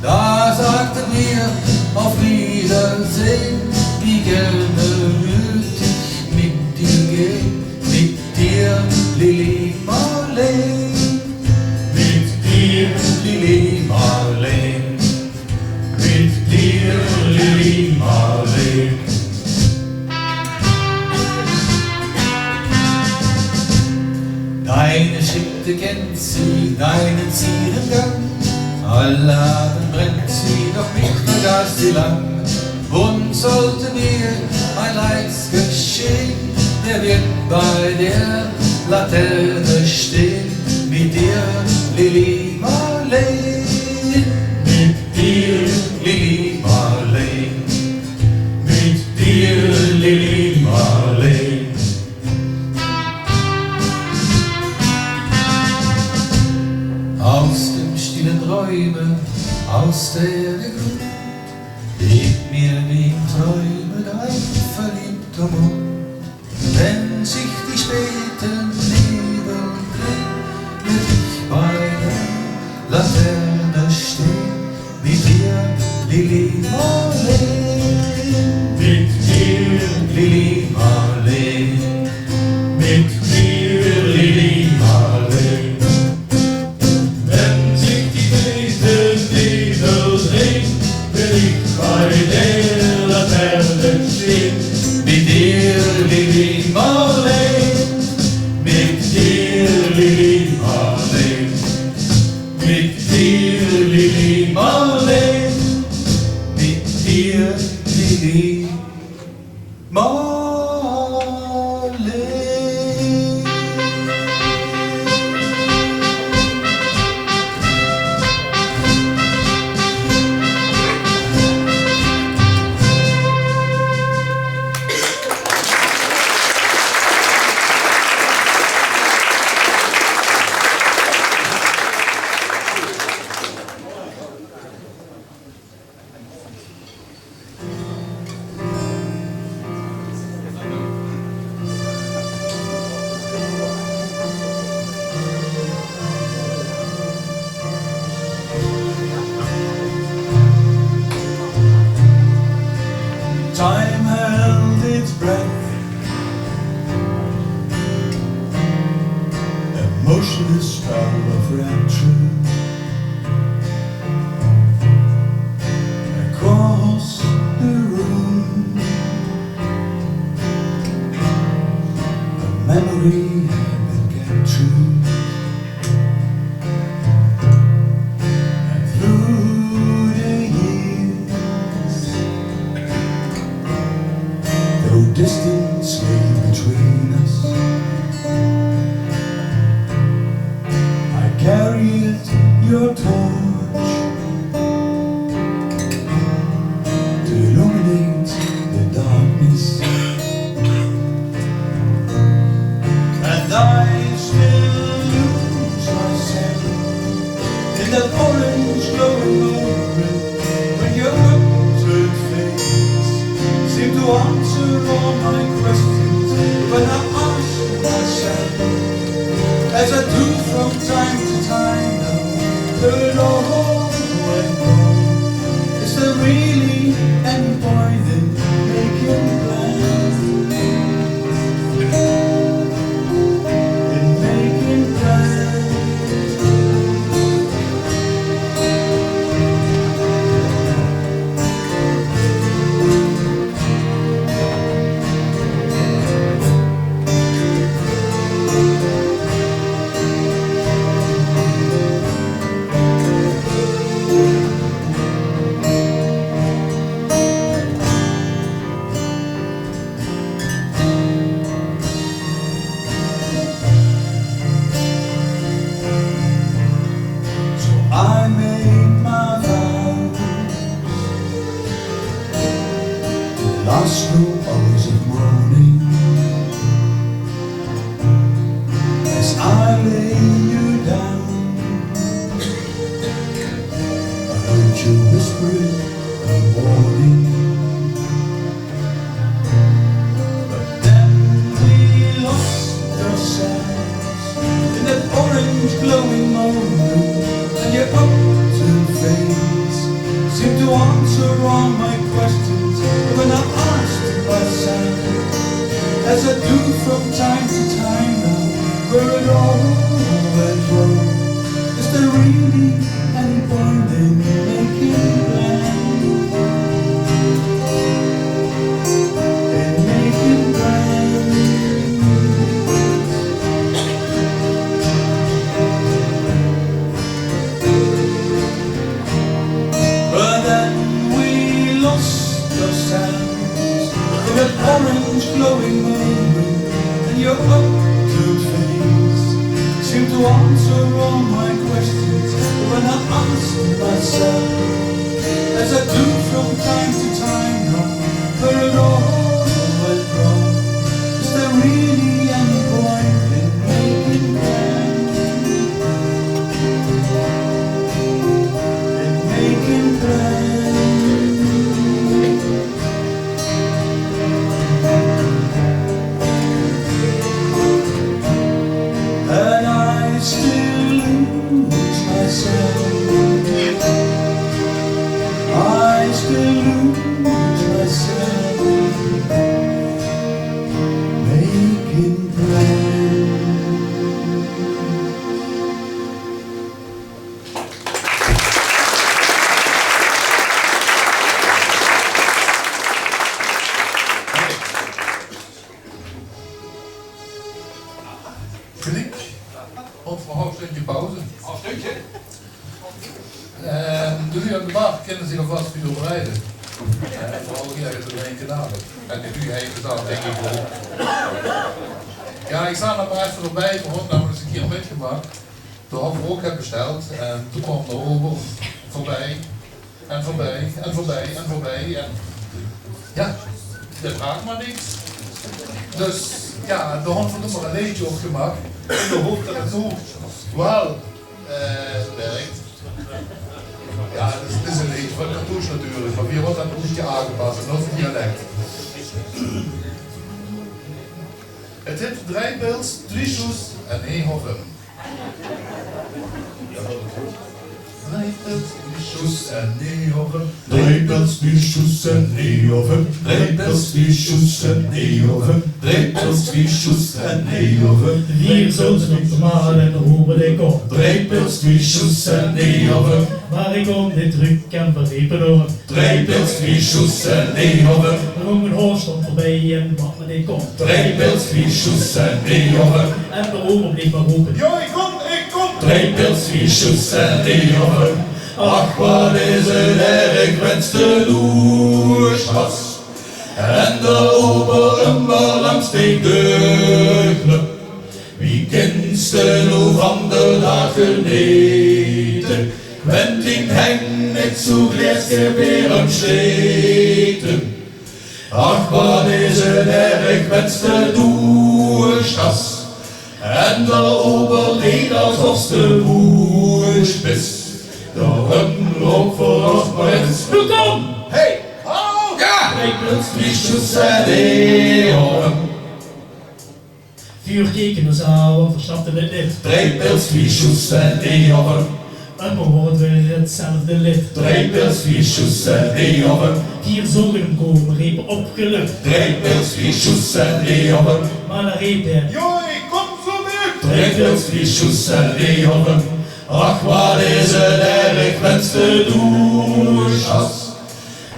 Da sagten wir: Auf Wiedersehen, wie gerne würd ich mit dir gehen, mit dir, Lili Marleen, mit dir, Lili Marleen, mit dir, Lili Marleen. Deine Schritte kennt sie, deinen zieren Gang. Alle Abend brennt sie, doch mich vergaß sie lang. Und sollten wir ein Leids geschehen, wer wird bei der Laterne stehen? Mit dir, Lili Marleen. Mit dir, Lili Marleen. Mit dir, Lili Marleen. Aus dem stillen Träume, aus der Glut, weht mir wie im Träume dein verliebter Mund. Wenn sich die späten Nebel drehen, will ich bei der Laterne stehen, mit dir, Lili Marleen. Mit dir, Lili Marleen. Mit dir, Lili Marleen. Wenn sich die Welt im Nebel dreht, will ich bei der Laterne stehen. Mit dir, Lili Marleen. Mit dir, Lili Marleen. Mit dir, Lili Marleen. Mit dir, Lili Marleen. Slow hours of morning, as I lay you down, I heard you whispering a warning. But then we lost ourselves in that orange glowing moment, and your upturned face seemed to answer all my questions when I asked myself, as I do from time to time now, where it all went wrong. Is there really any point in making plans? In making plans. But then we lost ourselves in that orange glowing moment, and your upturned face seemed to answer all my questions when I asked myself, as I do from time to time now, where it all went wrong. Is there really any point in making plans? In making plans. And I still lose myself. I still lose myself making plans. Geliek. Of e haaf sjtundje pauze. Haaf sjtundje? Ehm, de luuj aan de bar kinne zich alvas veurbereide. Eh, veural hie in de gemeinte Navel. En de luuj hie in de zaal, dink ich waal. Jao, ich zal 't mer effe d'rbie, veer hant namelik ins ein kier mitgemaak. Doe hant veer ouch get besteld en doe kaom d'r euver veurbie en veurbie en veurbie en veurbie en jao, det braak mer niks. Dus jao, doe hant veer d'r mer e leedje op gemaak. In de hoop det 't noe waal, eh, wirk. Jao, 't is, 't is e leedje van Cartouche natuurlik, mer veer hant 't e bietje aangepas in ós dialek. 't Hit Drei Pils, Twie Sjoes en Ein Hof Rum. Drei pils, twie sjoes en ein hof rum. Drei pils, twie sjoes en ein hof rum. Drei pils, twie sjoes en ein hof rum. Drei pils, twie sjoes en ein hof rum. Veer zote op de maal en rope de kop. Drei pils, twie sjoes en ein hof rum. Mer ich kóm neet trök en veer repe door. Drei pils, twie sjoes en ein hof rum. D'r góng 'n haos, stóng veurbie en brak mit de kop. Drei pils, twie sjoes en ein hof rum. En d'r ober bleef mer rope: "Jao, ich kóm, ich kóm!" Drei pils, twie sjoes en ein hof rum. Ach, waat is 't erg wens te loesj has. En d'r ober ummer langs dich deurglöp. Wie kins te noe van d'r daag genete? Went dien heng neet zoe gleske weer umsjlete. Ach, waat is 't erg wens te doesj has. En d'r ober deet as of te woesj bis. Daorum roop veur ós mer ins: "Noe kóm!" Hey! Hallo! Jao! Drei pils, twie sjoes en ein hof rum. Veer keke ós aan, want veer snapte 't neet. Drei pils, twie sjoes en ein hof rum. Ummer waor 't weer 'tzelfde leed. Drei pils, twie sjoes en ein hof rum. Veer zoge 'm kómme, repe opgelöch: "Drei pils, twie sjoes en ein hof rum." Mer dan reep hae: "Jao, ich kóm zoe mit." Drei pils, twie sjoes en ein hof rum. Ach, waat is 't erg wens te doesj has.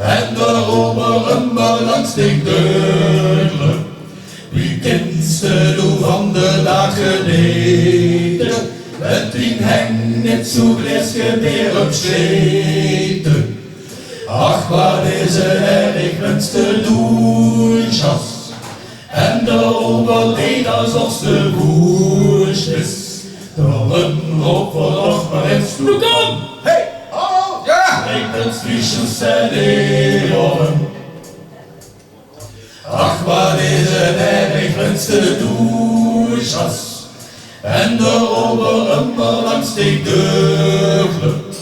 En d'r ober ummer langs dich deurglöp. Wie kins te noe van d'r daag genete? Went dien heng neet zoe gleske weer umsjlete. Ach, waat is 't erg wens te doesj has. En d'r ober deet as of te woesj bis. Daorum rope veur ós mer ins: "Noe kóm!" Hey! Hallo! Jao! Drei pils, twie sjoes en ein hof rum. Wat is 't erg, wens te doe zjus en d'r euver ummer langs dich deur glöp.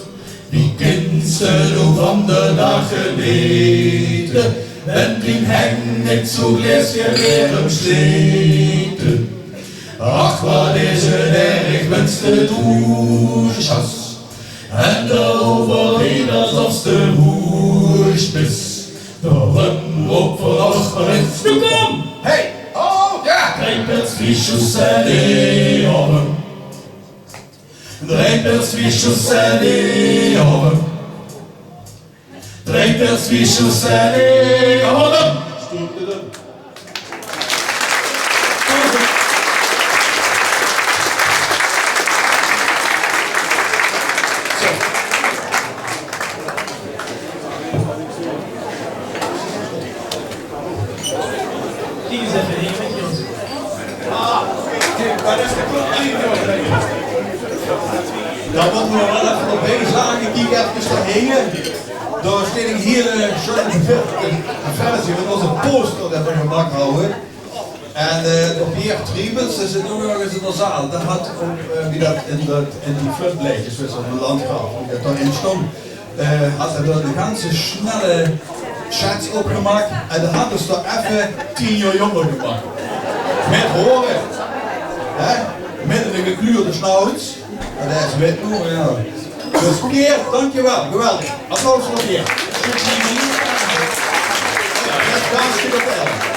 Wie kins te noe van d'r daag genete, wen dien heng neet zoe gleesje weer umslete? Ach, wat is 't erg, wens te doe zjus en d'r euver reeds es ofs te woes bis. Dao rum roop v'r ach mer ins: noe kóm! Hey! Oh, jao! Drei pils wieske en die aoge. Drei pils wieske en die aoge. Drei pils wieske en die aoge. Dao mótte v'r waal effe d'rbie zage, kiek efkes dao hinge. Dao steit 'n hiel sjoen ver-, versie van ózze poster dae v'r gemaak hawwe. En, eh, d'r Pierre Triebels, dae zit noe örges in de zaal. Dae haet ouch, eh, wie dat in dat, in die floodblaedjes, wis se, op 't landgraaf, wie dat dao-in stóng, eh, haet 'r dao 'n ganse snelle schets opgemaak. En dae haet dus dao effe tien jaor jónger gemaak. Mit haore. Hè? Mit 'n gekleurde snoets. En dae is wit noe, jao. Dus Pierre, dankjewel. Geweldig. Applaus veur Pierre. Jao, det is hartstikke fijn.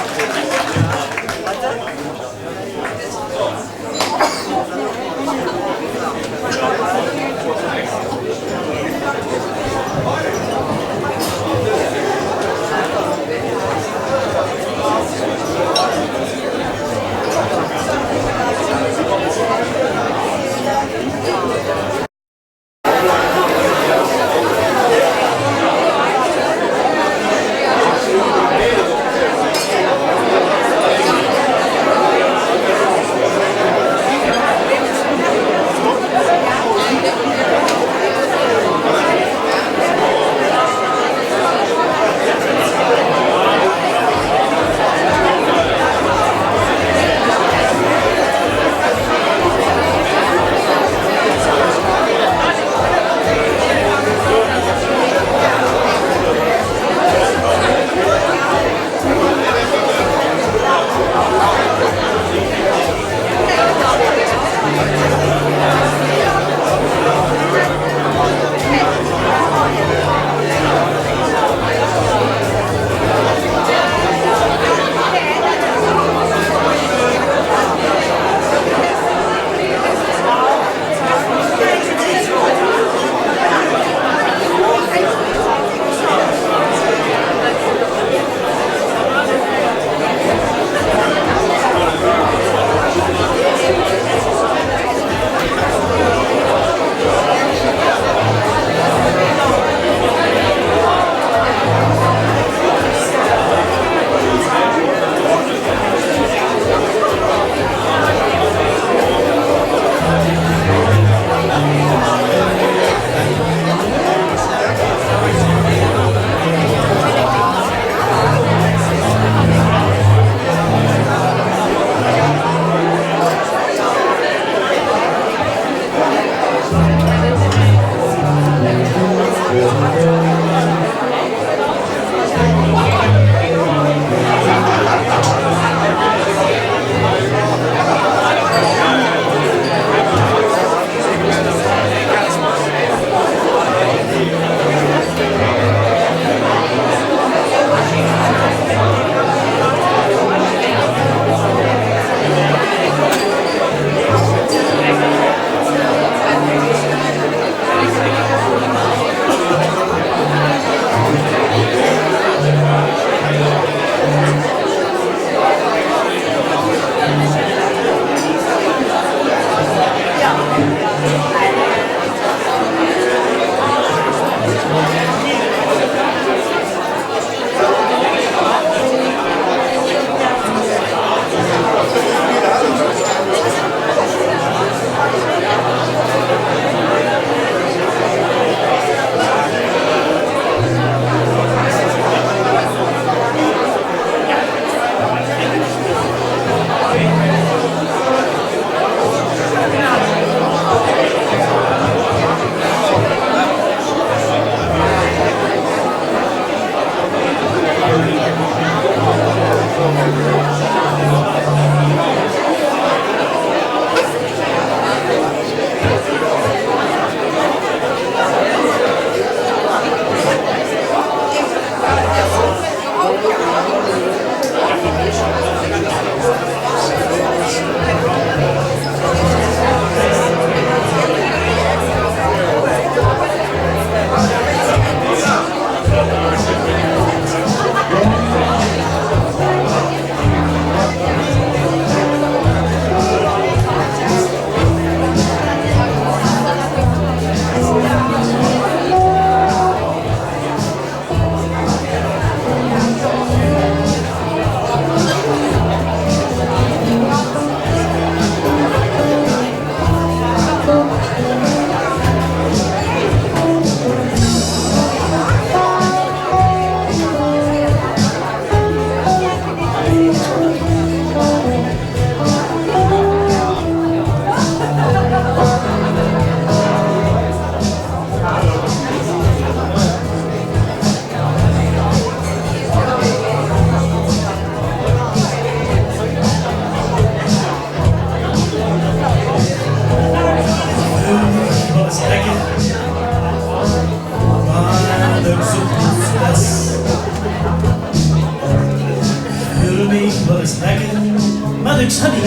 Haddig,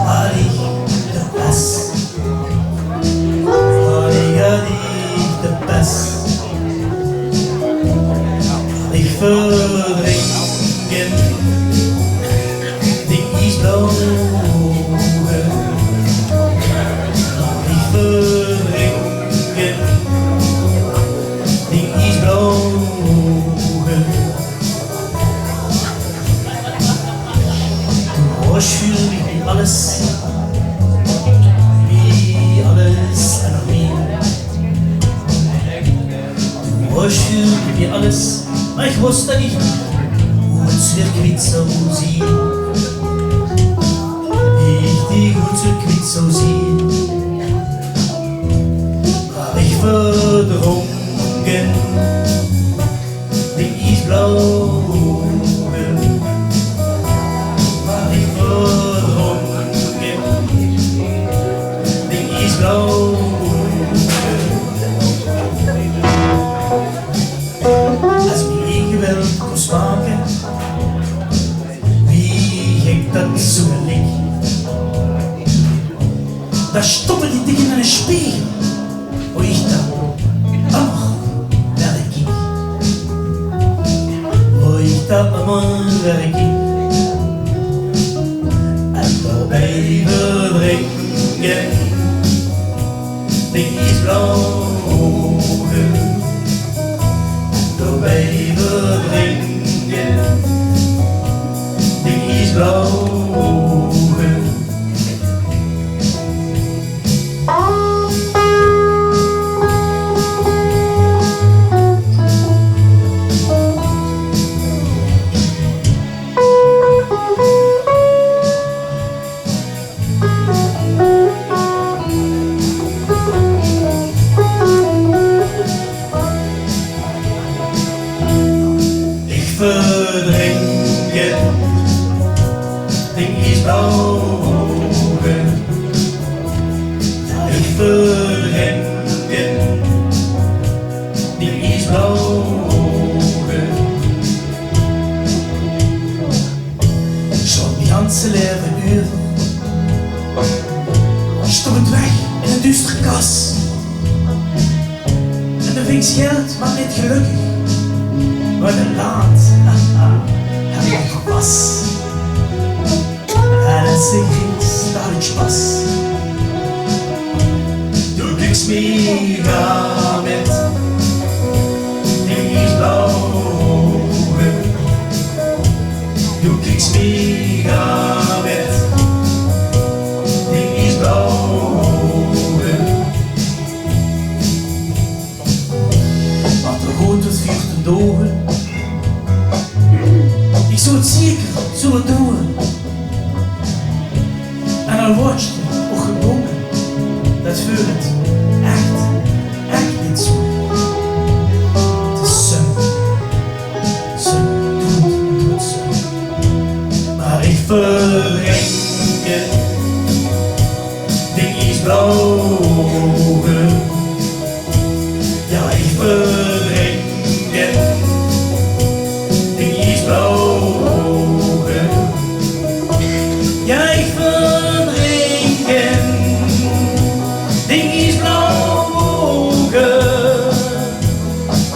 haddig, de pes. Haddig, haddig, de pes. Ich verdrink in dien iesblauw ouge. Ich verdrink in dien iesblauw ouge. Du waors veur mich alles, wie alles en nog mieë. Du waors veur mich alles, mer ich wis dat ich dich oets weer kwiet zou zieë. Ich dich oets weer kwiet zou zieë. Mer ich verdrink in dien iesblauw ouge. Mer ich verdrink in dien iesblauw ouge. Es ich mich ingebeeld kós make, wie gek dat zoeë lik, dan stopde ich dich in eine spegel. Wo ich dan ummer weer kiek. Wo ich dan ummer weer kiek. En daobij verdrinke dien iesblauw ouge. Daobij verdrinke dien iesblauw ouge. Ich verdrink in dien iesblauw ouge. Ich verdrink in dien iesblauw ouge. Sjlaot mien ganse laeve euver. Sjtop 't weg in ein duuster kas. En de vings geld maak neet gelökkig. Mer de laat, haha, höb ich pas. En es ich dich stadig pas. Du kieks mich aan mit dien iesblauw ouge. Du kieks mich aan mit dien iesblauw ouge. Wat d'r good is veur te doge. Ich zou 't zeker zoeë doge. En al waors te ouch gebonge, dat veult ech, ech neet zoeë. 't Is sum, sum, doet, doet sum. Mer ich verdrink in dien iesblauw ouge. Jao, ich verdrink in dien iesblauw ouge. Jao, ich verdrink in dien iesblauw ouge.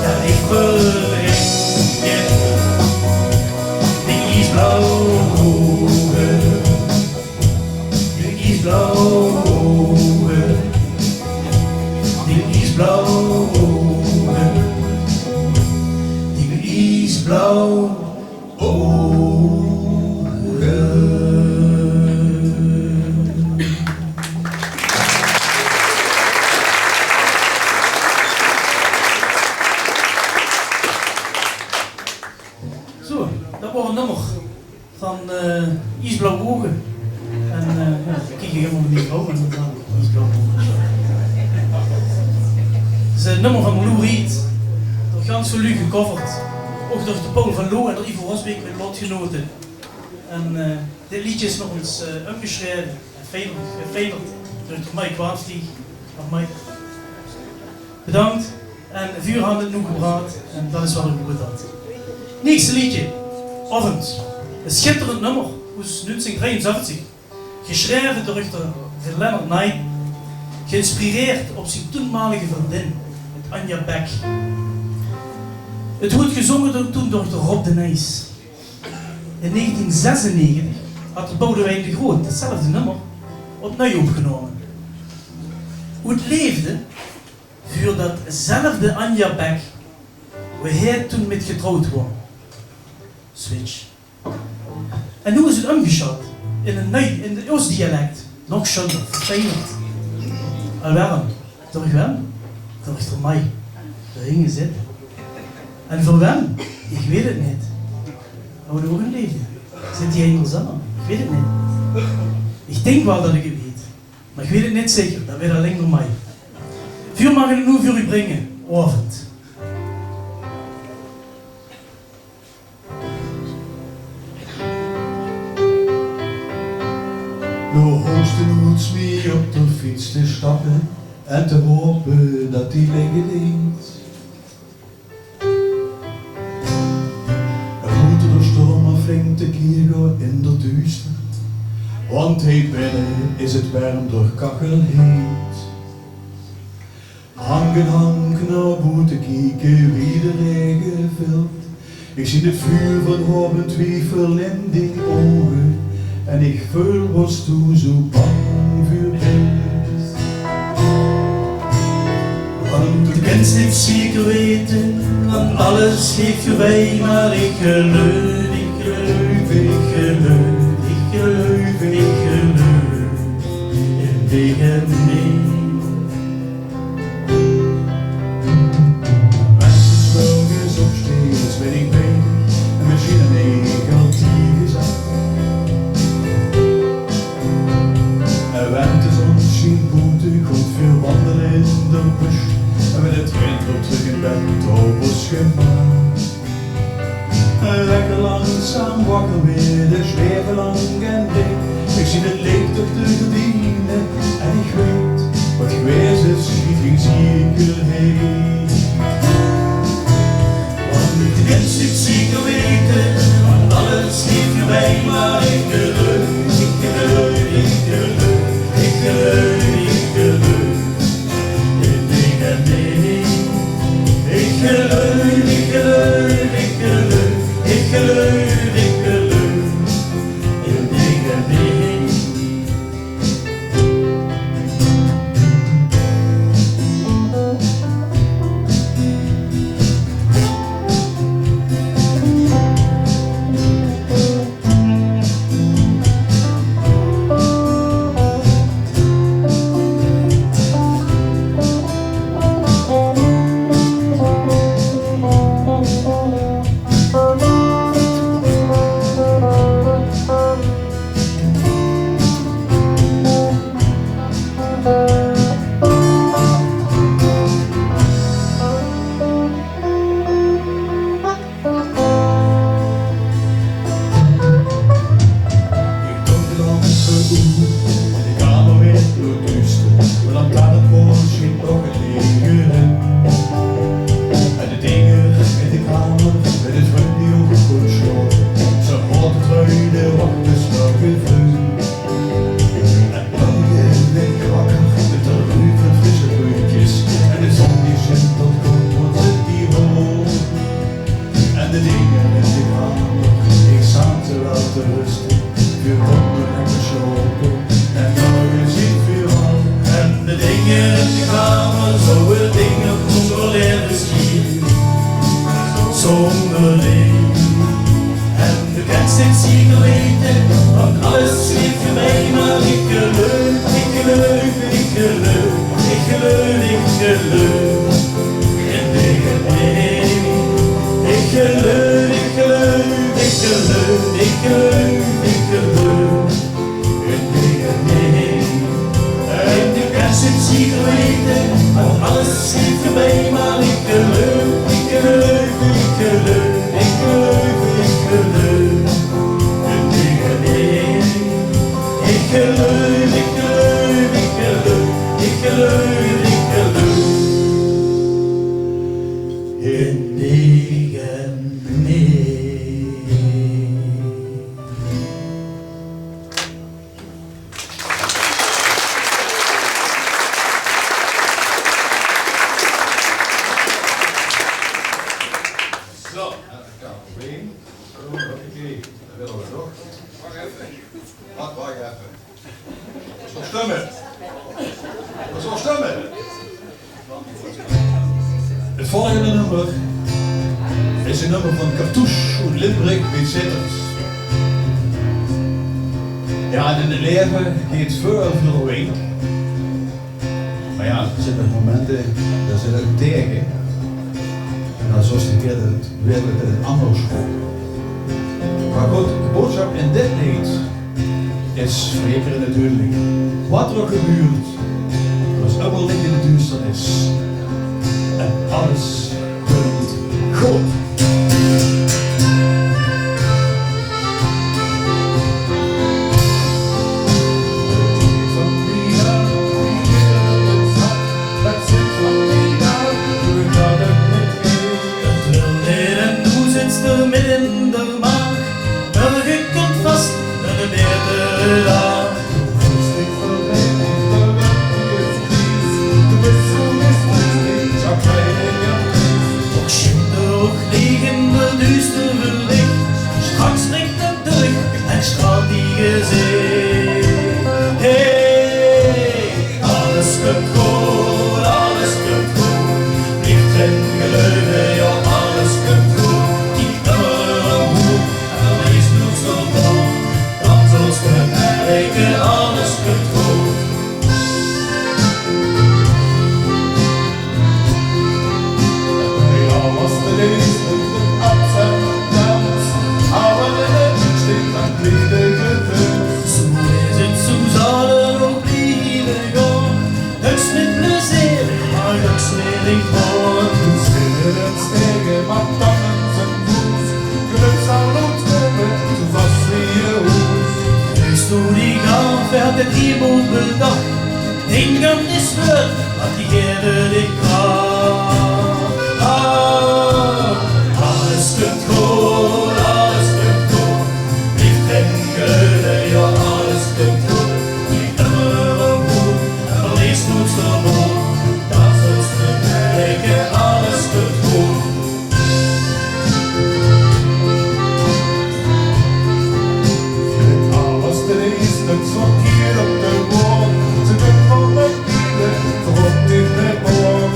Jao, ich verdrink in dien iesblauw ouge. Dien iesblauw ouge. Dien iesblauw ouge. Dien iesblauw ouge. Zo, dat waor ein nummer van, eh, Iesblauw Ouge. En, eh, jao, ich kiek hielemaol nao mien vrouw en dan zaan iesblauw ouge. 't Is ein nummer van Lou Reed. Door gans Geluuj gecoverd. Ouch door de Paul van Loo en door Ivo Rosbeek mit Lotgenote. En, eh, dit leedje is nog ins, eh, umgesjreve en fijn, fijn door Mike Waaftieg. Dag Mike. Bedank. En veer hant 't noe gebraad en dat is waal ein good ding. Näkste leedje. Oavend. Ein sjitterend nummer. Oes nuungsieng drei-en-zevventig, gesjreve door d'r Leonard Nine, geïnspireerd op zien toenmaolige vriendin, 't Anja Beck. 't Woort gezónge door, toen door d'r Rob de Nijs. In negentien zesennegentig had d'r Boudewijn de Groot 'tzelfde nummer opnuuj opgenómme. Oet leefde veur dat zelfde Anja Beck, wo heer toen mit getrouwd woor. Switch. En noe is 't ómgesjat in 'n nuuj, in 't Oosdialek. Nog sjunner, verfijner. En waorum? Door waem? Door d'r Mai, dao hinge zit. En veur waem? Ich weit 't neet. Hou d'r ouch in leefde? Zit die in d'r zónne? Ich weit 't neet. Ich dink waal dat ich 't weit. Mer ich weit 't neet zeker. Dat weit allein d'r Mai. Veer mage 't noe veur uch bringe. Aovend. Noe hoof ze noets mie op d'r fiets te stappe en te hope dat die ligke deit. Boete d'r sjtorm flink te kier gaon in d'r duuster, want hie binne is 't werm door kachelheet. Hank in hank nao boete kieke, wie d'r raege vilt. Ich zeen 't vuur van hoop en twiefel in dien ouge. En ich veul, wats doe zoe bang veur bis. Want doe kins neet zeker weite, want alles geit veurbij, mer ich geluif, ich geluif, ich geluif, ich geluif, ich geluif in dich en mich. Wen se 's morges opsteis, bin ich bezig en mesjien ein egeltje gezat. En wen de zon sjient boete, gaon veer wandele in d'r bösj. En wen 't kind weer trök in bed, op ós gemaak. Lekker langzaam wakker weure, zjweve lang en breed. Ich zeen 't leech durch de gerdiene en ich weit, wat gewaes is, sjiet gein zekerheid. Want doe kins neet zeker weite, want alles geit veurbij, mer ich geluif, ich geluif, ich geluif, ich geluif, ich geluif. Ich geluif, ich geluif, ich geluif, ich geluif, ich geluif in dich en mich. Ich doon de lamp oet en de kamer weurt bloedduuster. De lantaarnpaol sjient nog ein eige in. En de dinger in de kamer, mit de vrundj die ouch good sjlaope, ze haoje trui de wach, dus welke vrundj? En morge waer ich wakker mit de ruuk van frisse beukjes. En de zon die sjient, dat kump, want ze die rolt. En de dinger in de kamer, ich zaet ze waal te ruste, veer kónne lekker sjlaope. En morge zeen veer waal. En de dinger in de kamer, zoe'n dinger kóns se waal effe sjien. Zónger dich. En doe kins neet zeker weite, want alles geit veurbij, mer ich geluif, ich geluif, ich geluif, ich geluif, ich geluif in dich en mich. Ich geluif, ich geluif, ich geluif, ich geluif, ich geluif in dich en mich. En doe kins neet zeker weite, want alles geit veurbij, mer ich geluif, ich geluif, ich geluif, ich geluif, ich geluif in dich en mich. Ich geluif, ich geluif, ich geluif, ich geluif, ich geluif in dich en mich. Zo, eh, K V B. Zo, hoppakee. Dat wille we toch. Wach effe. Wat, wach effe. Dat is waal sjtumme. Dat is waal sjtumme. 't Volgende nummer is ein nummer van Cartouche oet Limburg bie Zitterd. Jao, en in 't laeve geit väöl veur de wink. Mer jao, d'r zeen ouch momente, dao zit 't ouch taenge. En dan zóls se ein kier de wereld in ein anger sjoon. Mer good, de boodsjap in dit leed is veur ederein natuurlik. Wat d'r ouch gebeurt, d'r is ummer licht in de duusternis. En alles kump good. Doe zits d'r midde in de maag, mörge kump vas 'ne baetere daag. Och sjoen, toch leeg in de duuster licht, straks brik 't durch en straalt dien gezicht. Hey, alles kump good, alles kump good. Blief d'rin geluive, jao, alles kump good. Kiek ummer umhoeg en verlees noets dien mood. Dan zóls se merke, alles kump good. Jao, waas de lees mit de ups en downs, awwer in 't utsjteek dan blief de geveul. Zoe is 't, zoe zal 't ouch blieve gaon. Niks mit plezeer, mer niks mit licht hoor. Zin in 't stege, mer dan in zien voes. Gelök zal oet kómme, zoe vas wie e hoes. Veulste die gaaf, haet 't hie good bedach. Dink aan die sweurt, want die gaeve dich krach. Ah, alles kump good, alles kump good. Blief d'rin geluive, jao, alles kump good. Kiek ummer umhoeg en verlees noets dien mood. Dan zóls se merke, alles kump good. Mit alles te lees, niks verkierd op de woord. Ze kump van de kiele, ze kump in de boord.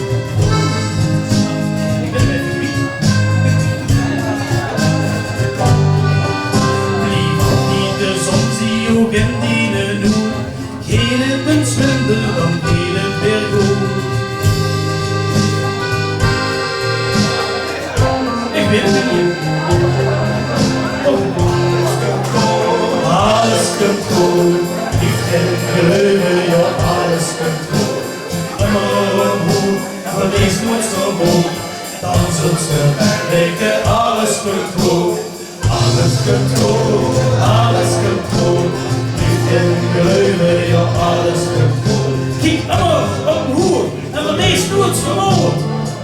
Blief altied de zon, zie ouch in diene oeg. Geit 't ins minder, dan geit 't weer good. Ich weit 't neet. Oh. Alles kump good. Blief d'rin geluive, jao, alles kump good. Ummer umhoeg en verlees noets dien mood. Dan zóls se merke, alles kump good. Alles kump good, alles kump good. Blief d'rin geluive, jao, alles kump good. Kiek ummer umhoeg en verlees noets dien mood.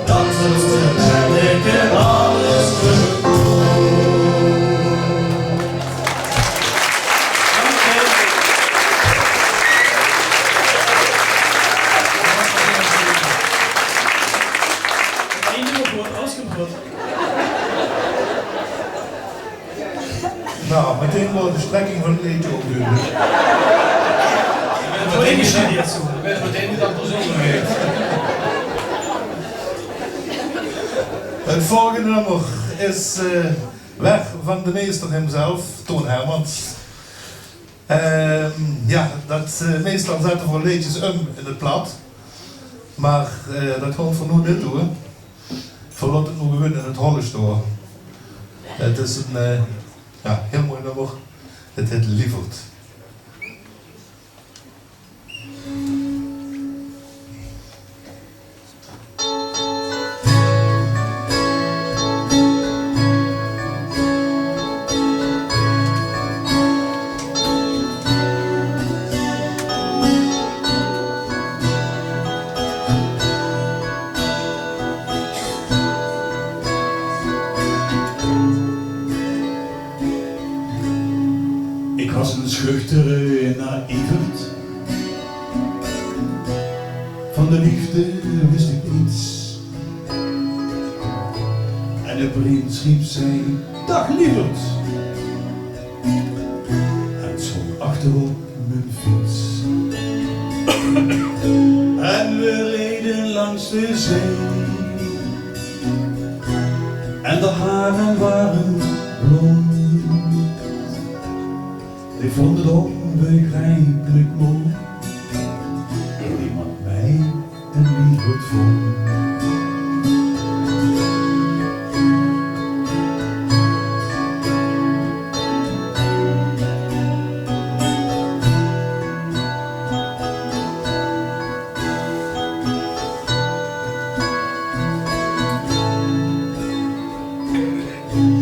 Dan zóls se merke, alles kump good. Dank je. Eén nummer good, alles kump good. Nou, meteen wordt de strekking van het leedje ook duidelijk. Wordt meteen gezien, dit zo. Wordt meteen dat persoonlijk. Het volgende nummer is, eh, weer van de meester hemzelf, Toon Hermans. Ehm, ja, dat, eh, meestal zette we leedjes um in het plat. Maar, eh, dat gaon we noe neet doon. Veer laote 't noe gewoen in 't Holles stoon. 't Is ein, eh, jao, hiel mooi nummer. 't Hèt Lieverd. Ik was een schuchtere naïeverd. Van de liefde wist ik niets. En De prins riep zei: "Dag lieverd." En sprong achterop mijn fiets. En we reden langs de zee. En de haren waren blond. Ik vond het onbegrijpelijk mooi dat iemand mij een lieverd vond.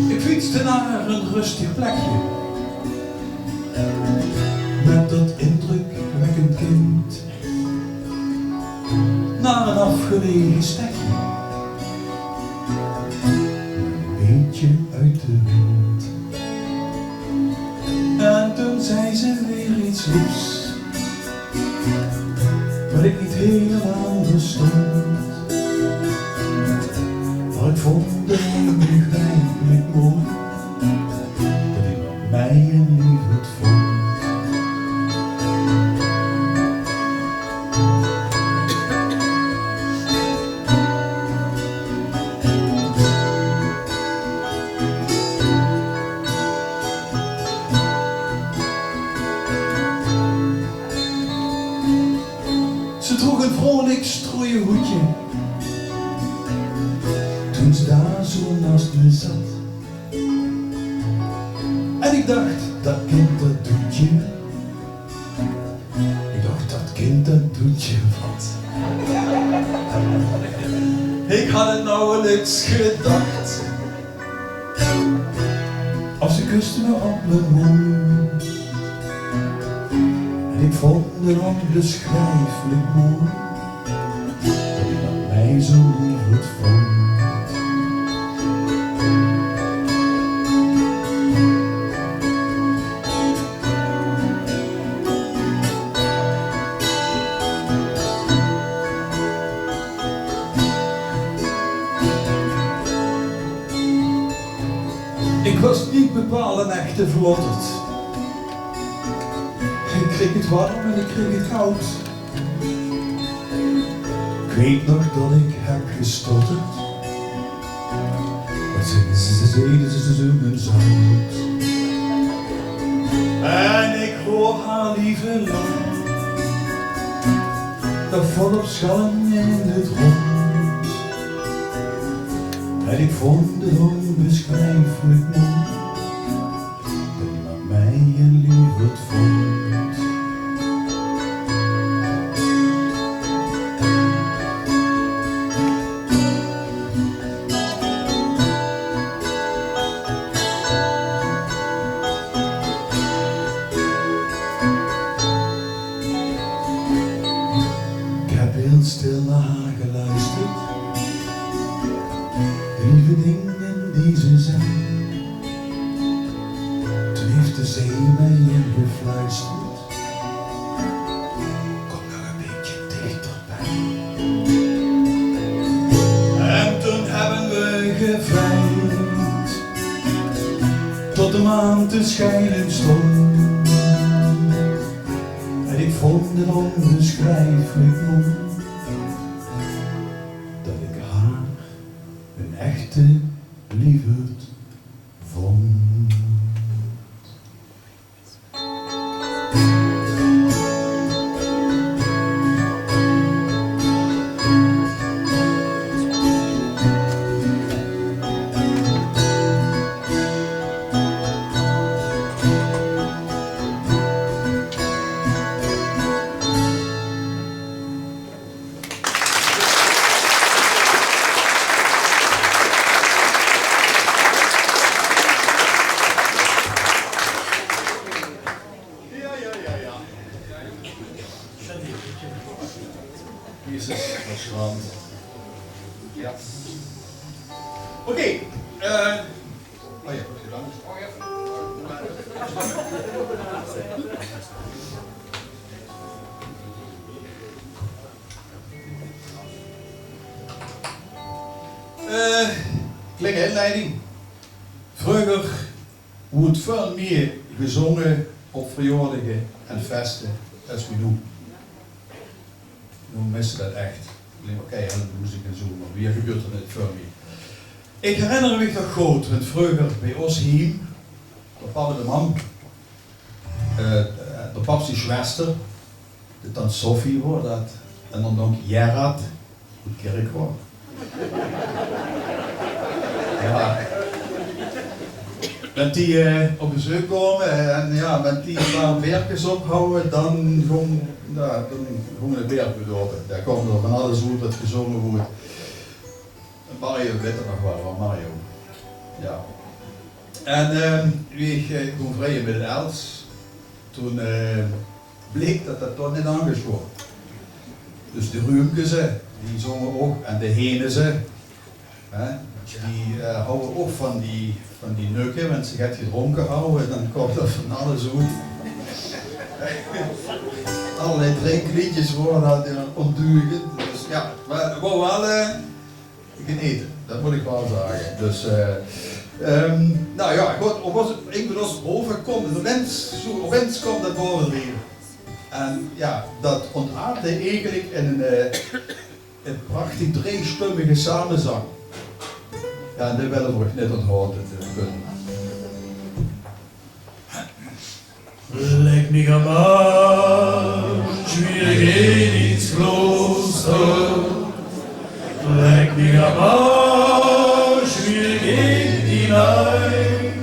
Ik fietste naar een rustig plekje met dat indrukwekkend kind, naar een afgelegen stekje, een beetje uit de wind. En toen zei ze weer iets liefs, wat ik niet helemaal verstond. Maar ik vond het onbegrijpelijk mooi dat iemand mij een lieverd vond. Ze droeg een vrolijk strooien hoedje toen ze daar zo naast me zat. En ik dacht: "Dat kind, dat doet je." Ik dacht: "Dat kind, dat doet je wat." Ik had het nauwelijks gedacht of ze kuste me op mijn mond. En ik vond het onbeschrijfelijk mooi dat iemand mij zo lieverd vond. Ik was niet bepaald een echte verlotterd. Ik kreeg het warm en ik kreeg het koud. Ik weet nog dat ik heb gestotterd: "Wat zijn ze, ze, ze, ze, ze, ze, zoet en zout." En ik hoor haar lieve lach nog volop schallen in het rond. En ik vond het onbeschrijfelijk mooi dat iemand mij een lieverd vond. Ik heb heel stil naar haar geluisterd. De lieve dingen die ze zei. Toen heeft de zee mij ingefluisterd: "Kom nog een beetje dichterbij." En toen hebben we gevrejd tot de maan te schijnen stond. En ik vond het onbeschrijfelijk mooi dat ik haar een echte lieverd vond. Ja, ja, ja, ja. Jezus, wat schraand. Ja. Oké, eh, oh ja, goed gedaan. Eh, klingel. Tijding. Vreuger woort väöl mieë gezónge op verjaordige en feste es wie noe. Noe misse v'r dat ech. Allein mer keihard muziek en zoe, mer mieë gebeurt d'r neet väöl mieë. Ich herinner mich nog good, want vreuger bie ós hiem, bie pap en de mam, eh, de pap zien zwester, de tant Sophie woor dat, en dan nog Gerard, oet Kirchroa. Jao. Wen die, eh, op bezeuk kome, eh, en jao, wen die e paar beerkes op houwe, dan góng, jao, dan gónge de beerkes ope. Dao kaom d'r van alles oet wat gezónge woort. Mario weit 't nog waal, hoor, Mario. Jao. En, ehm, wie ich, eh, kóm vrieje mit 't Els, toen, eh, bleek dat dat toch neet angesj woor. Dus de Ruumkes, hè, die zónge ouch, en de Henese, hè, die, eh, houwe ouch van die, van die nukke, wen ze get gedrónke houwe, dan kaom d'r van alles oet. Allerlei drinkliedjes woorte dat, eh, ontduigend. Dus jao, mer 't woor waal, eh, genete, dat mót ich waal zage. Dus, eh, ehm, noe jao, good, op ós, ich bön ós bove kómme, de mins, zoe, op ins kaom dat bovendrieve. En jao, dat ontaartde eigelik in ein, eh, ein prachtig driestömmige samezang. Jao, en dae wille v'r uch neet onthawwe, dat, eh, kónne. Leck mich am Arsch, wie geet ins Kloster. Leck mich am Arsch, wie geet die Leid.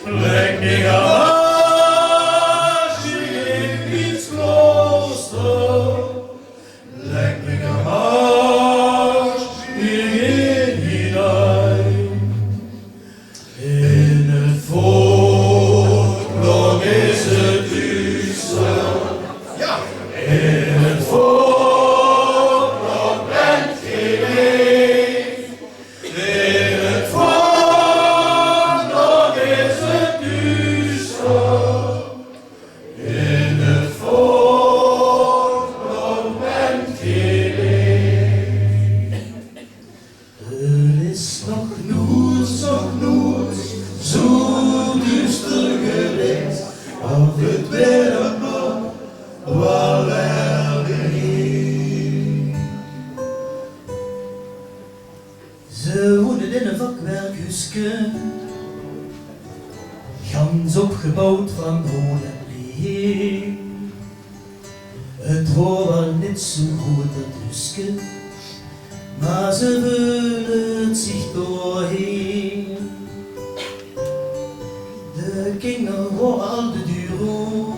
Leck mich am Arsch, wie geet ins Kloster. Leck mich am Arsch, wie geet die Leid. In 't Volk, dao is 't duuster. Jao. In 't Volk, dao brent gee leech. In 't Volk, dao is 't duuster. In 't Volk, dao brent gee leech. 't Is nog noets, nog noets zoe duuster gewees, of 't weer nog waal erger is. Ze woende in e vakwerkhuuske, gans opgebouwd van hout en leem. 't Woor waal neet zoe groet, dat huuske, mer ze veulde zich toch heem. De kinger woor al de deur oet.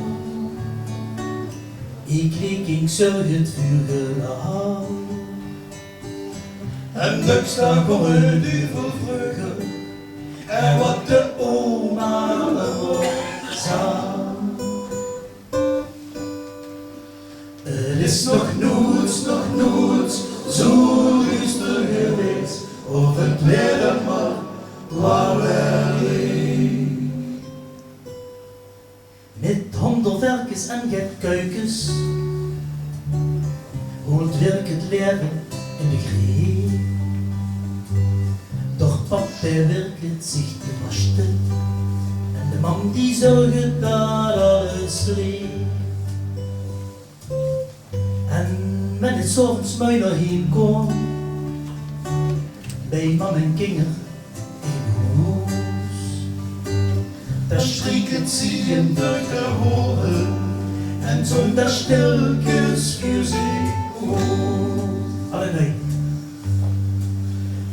Ich leek, ich zörg 't vuur gelaat. En döks dan kómme duvel vreuge, en wat de oma d'r op zag. 't Is nog noets, nog noets zoe duuster gewees, of 't weer dan mer waal erger is. Mit hóngerd verkes en get kuikes holt Wirk 't leëve in de greep. Doch pap, dae wirkde zich te barste en de mam die zörgde dat alles leep. En wen 't 's aoves meuner heem kaom, bie mam en kinger in hoes, dan sjtreek 't zich durch de haore en zóng dat stilkes veur zich oet. Allenei.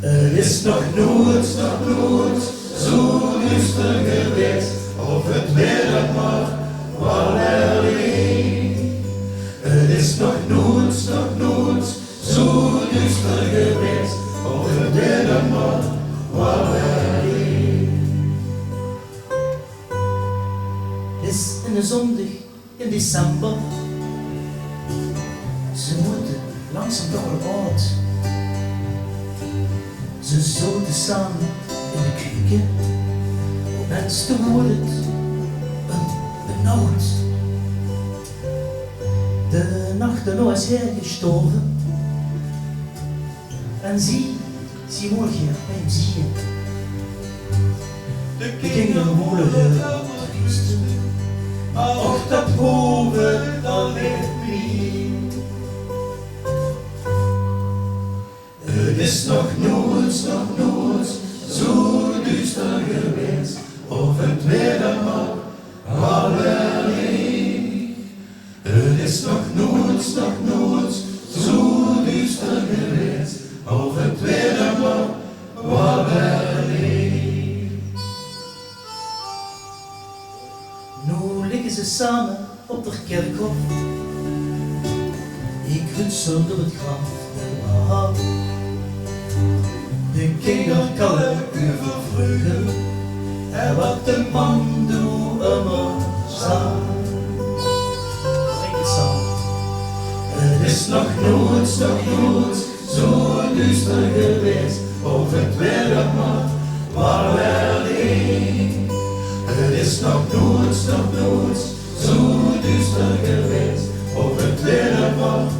't Is nog noets, nog noets zoe duuster gewees, of 't weer dan mer waal erger is. 't Is nog noets, nog noets zoe duuster gewees, of 't weer dan mer waal erger is. 't Is 'ne zóndig in december. Ze woorte langzaam toch waal aod. Ze zote same in de keuke. Op ins woort 't benauwd. De nach daonao is haer gesjtorve. En zie, zie woor haer bie 'm, zie. De kinger wolle hieël triest. Och, dat hove dan neet mie. 't Is nog noeëts, nog noeëts zoeë duuster gewees, of 't weer dan nog waal weer neet. 't Is nog noeëts, nog noeëts zoeë duuster gewees, of 't weer dan nog waal weer neet. Noe ligke ze same op d'r kirkhof. Ik hutsel door 't graf eraf. De kinger kalle euver vreuger en wat de mam doe ummer zag. Zing 't same. 't Is nog noeëts, nog noeëts zoeë duuster gewees, of 't weer dan nog waal weer neet. 't Is nog noeëts, nog noeëts zoeë duuster gewees, of 't weer dan nog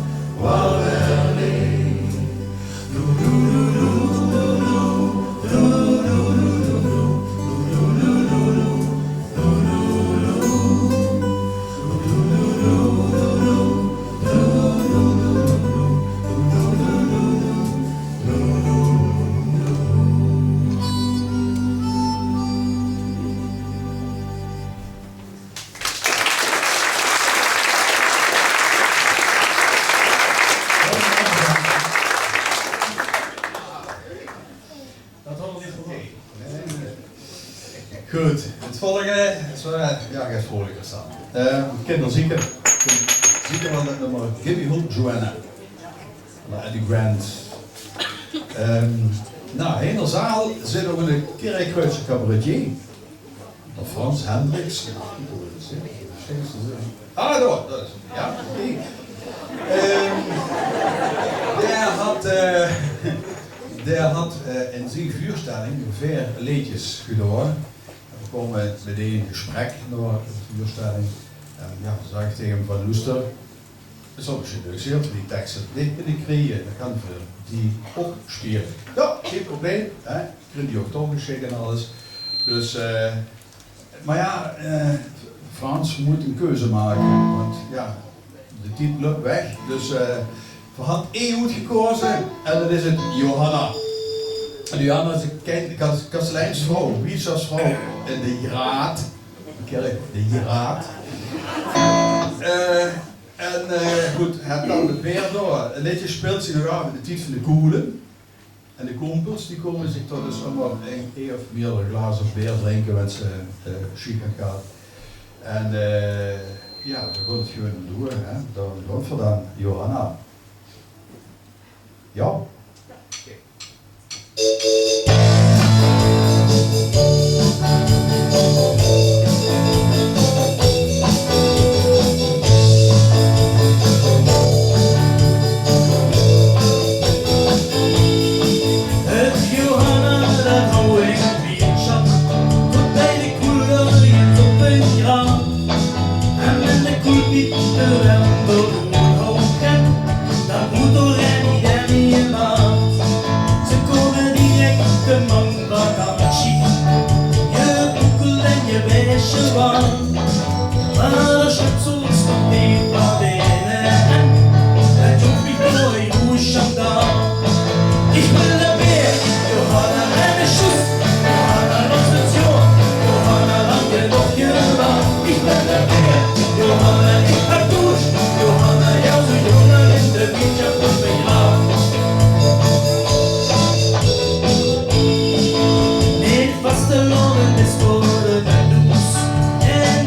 waal weer neet. Good, 't volgende is waal, eh, jao, get vreuliker dan. Eh, kinder zeker, zeker waal 't nummer Give Me Hope, Joanna. Van Eddy Grant. Ehm, noe, hie in de zaal zit ouch 'ne Kirchroadsje cabaretier. D'r Frans Hendriks. Ah, dao, dao is 'r. Jao, oké. Ehm, dae haet, eh, dae haet, eh, in zien veurstelling veer leedjes gedaon. En veer kome metein in gesprek nao de veurstelling. En jao, zag ich taenge häöm van: "Loester, 't zów mesjien leuk zeen es v'r die tekste dich binnekrieje, dan kinne v'r die ouch speule." "Jao, gein probleem, hè. Ich krieg die ouch toegesjik en alles." Dus, eh, mer jao, eh, Frans mót ein keuze make, want jao, de tied löp weg. Dus, eh, v'r hant ee oetgekaoze en dat is 't Johanna. En Johanna is ein kas-, kasteleinsvrouw, wieërsjapsvrouw in de Jraad. Kirk, de Jraad. Eh, En, eh, good, hae haet dan de beer dao. En dit jaor speelt ze nog aaf in de tied van de koele. En de kómpels, die kómme zich dao dus ummer ein, ein of meerdere glazer beer drinke, wens ze, eh, sjiek gaon. En, eh, jao, veer gaon 't gewoon doon, hè. Dan gaon v'r dan, Johanna. Jao. Het Johanna, dat hou ik wieërsjap, tot bij de koele jens op ein graaf. En wen de koelpiep d'r wel door de moel houw kent, dan woort d'r rein neet mie maat. Ze kómme direk de man wat aan de sjiet. Je boekel en je beesje warm. Mer de sjepsel is nog deep van binne en het hoof mich door ein roes gendaal. Ich wil de beer, Johanna, en de sjoes. Johanna, los 't joa. Johanna, lang genóg gewaach. Ich wil de beer, Johanna, ich höb doers. Johanna, jao, zoe Johanna in de wieërsjap op ein graaf. Mit vastelaovend is gewore de does. En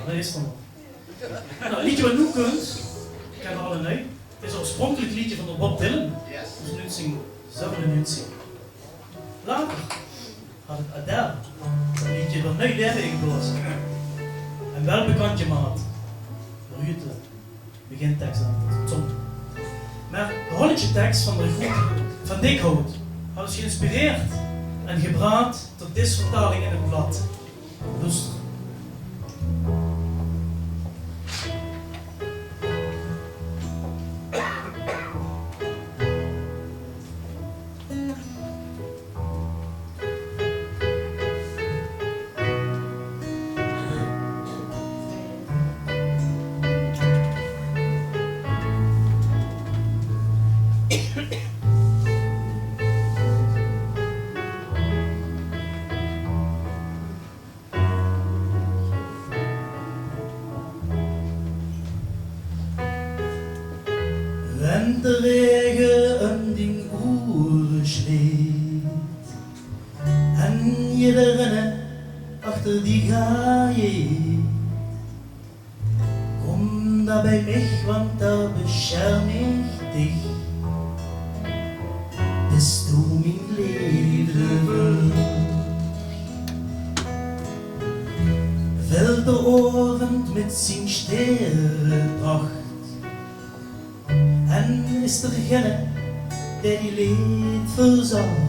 Is dan nog. Nou, 't leedje wat noe kump, kin alle nui, is 'n oorspronkelik leedje van de Bob Dylan. Yes. Oet nuutsing zevenennuutsing. Later had 't Adele 't leedje weer nui laeve ingeblaoze. En wel bekantj gemaakt. Ruud, begintekst aan. Zong. Mer de Hollandsje tekst van de groep Van Dikhout had ós geïnspireerd en gebracht tot dees vertaling in 't plat. Loester. Wen de raege um dien oere sjleet en jiddereen achter die gaar jeet, kom dan bie mich, want dan besjerm ich dich. Bis doe mien leefde völs. Vèlt d'r aovend mit zien sjterreprach en is d'r genne dae die leed verzach,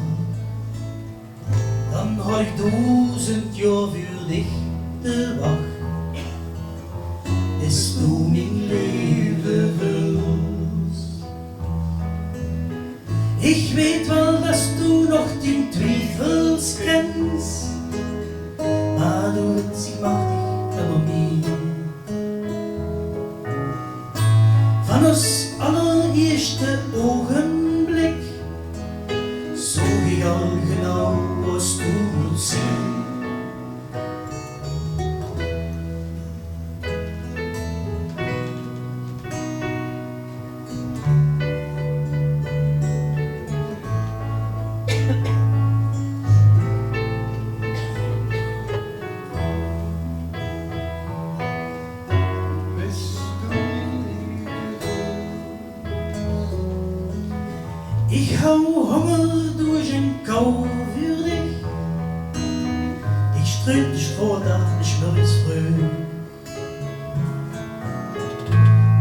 dan haoj ich doezend jaor veur dich de wach. Bis doe mien leefde völs. Ich weit wel des doe nog dien twiefels kins, mer doe wits, ich maag dich ummer mie. Van ós allerieësjte ogenblik zoog ich al genau waas doe mós zien. Ich hauw hónger, doesj en kouw veur dich. Ich sjtreep de sjtraot aaf, ich sjmörg 's vreug.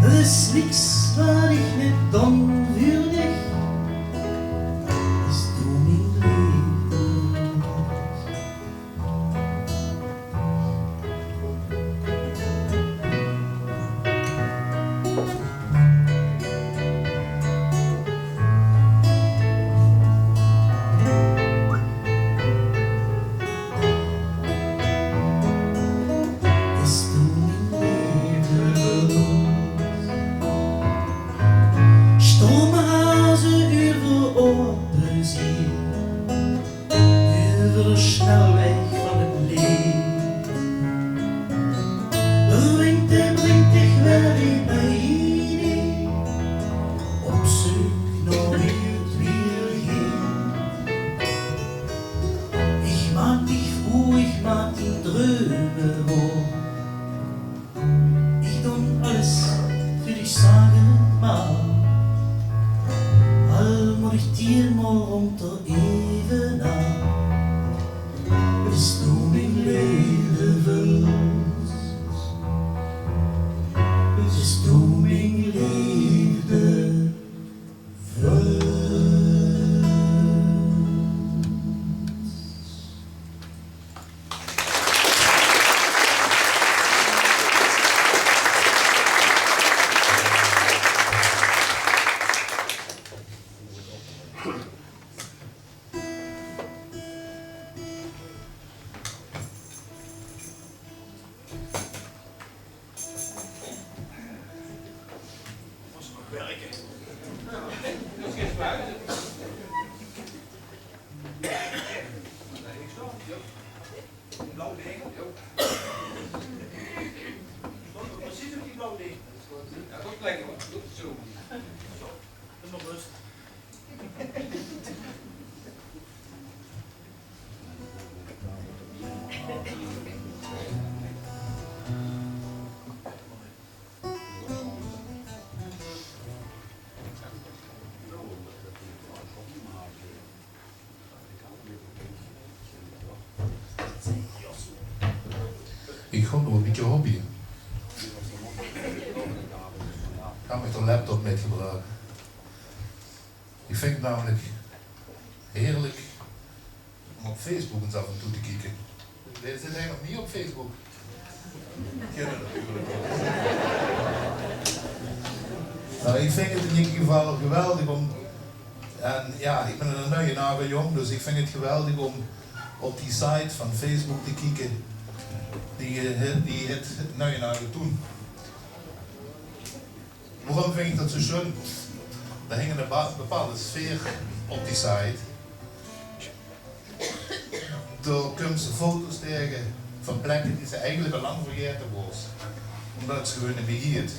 D'r is niks wat ich neet doon veur dich. Bis doe mien leefde. Bis doe mien leefde völs. Sjtroomhaze euver ope zie, euver de snelweg van 't leed. D'r windj dae bringtj dich weer in mien idee, op zeuk nao wie 't weer geit. Ich maak dich vroeg, ich maak dien dreume waor. Ich doon alles veur dich, zag 't mer. Al mót ich tienmaol rónd d'r eve nao. Bis doe mien leefde völs. Bis doe mien leefde völs. Mós nog werke. Blauw ding, jao. Stóng nog precies op die blauw ding. Jao, dat lijkt me. Dat is zo. Zo. Doe mer rust. Ich gaon nog ein bietje hobbyen. Ich höb de laptop mitgebrach. Ich vinj 't namelik heerlik óm op Facebook ins aaf en toe te kieke. Wae zit eigelik nog neet op Facebook? Kinne natuurlik ouch. Noe, ich vinj 't in eder geval geweldig óm, en jao, ich bön eine nuie jóng, dus ich vinj 't geweldig óm op die site van Facebook te kieke. Die, eh, die hèt nuie jóng toen. Waorum vinj ich dat zo sjoen? Dao hingk ein ba-, bepaalde sfeer op die site. Dao kums se foto's taenge van plekke die se eigelik al lang vergaete waors, ómdat se ze gewoon neet mieë zuus.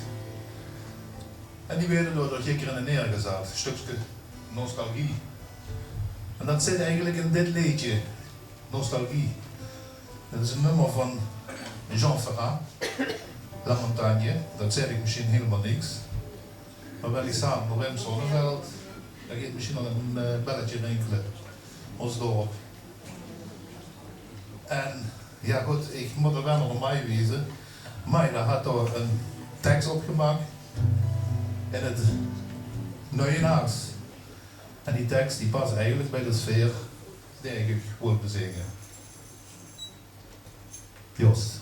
En die waere dao door Jikker in neergezat, stökske nostalgie. En dat zit eigelik in dit leedje. Nostalgie. Dat is ein nummer van Jean Ferrat, La Montagne. Dat zaet uch mesjien hielemaol niks. Mer wen ich same mit Wim Sonneveld, dan geit mesjien al ein, eh, belletje rinkele. Ós dörp. En jao good, ich mót 't waal nog aan Mai wieze. Mai, dae haet dao ein teks op gemaak in 't nuijaors. En die teks die pas eigelik bie de sfeer die ich wól bezinge. Jos.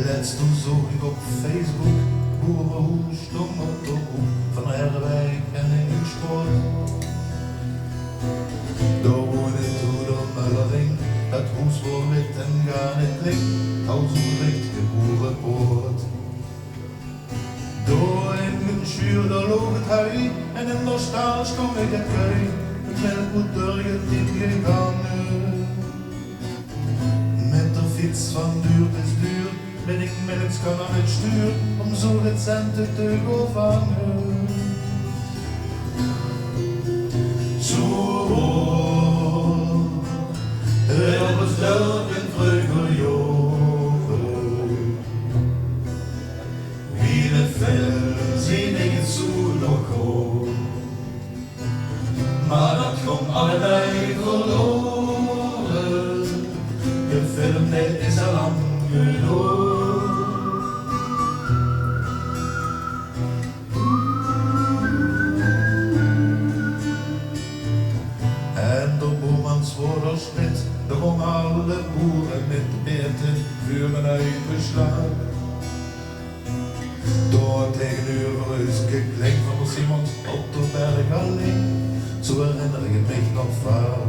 Lèts zoog ich op Facebook, boerehoes, stóng op de hook van Herwijk en Ingesjtroat. Dao woonde Toeder Mullering, dat hoes waor wit en gaar neet lik, 't haw zoe'n richtige boerepoort. Dao in mien sjuur, dao loog 't hui, en in d'r staol stóng 't keu, 't melk woort dörgetien gegange. Mit de fiets van buur bis buur, mit ein melkskan aan 't stuur, óm zoe get cente te gaon vange. Zoe waor 't op ós dörp in vreuger jaore. Wie in ein film zeen ich 't zoe nog gaon. Mer dat góng allebei verlaore. De film, dae is al lang gedaon. En d'r boermans woor d'r smid, dao góng alle boere mit de paerde veur en oet beslaag. Dao taengeneuver is 't klein van d'r Simons op d'r berg allein, zoe herinner ich mich nog vaal.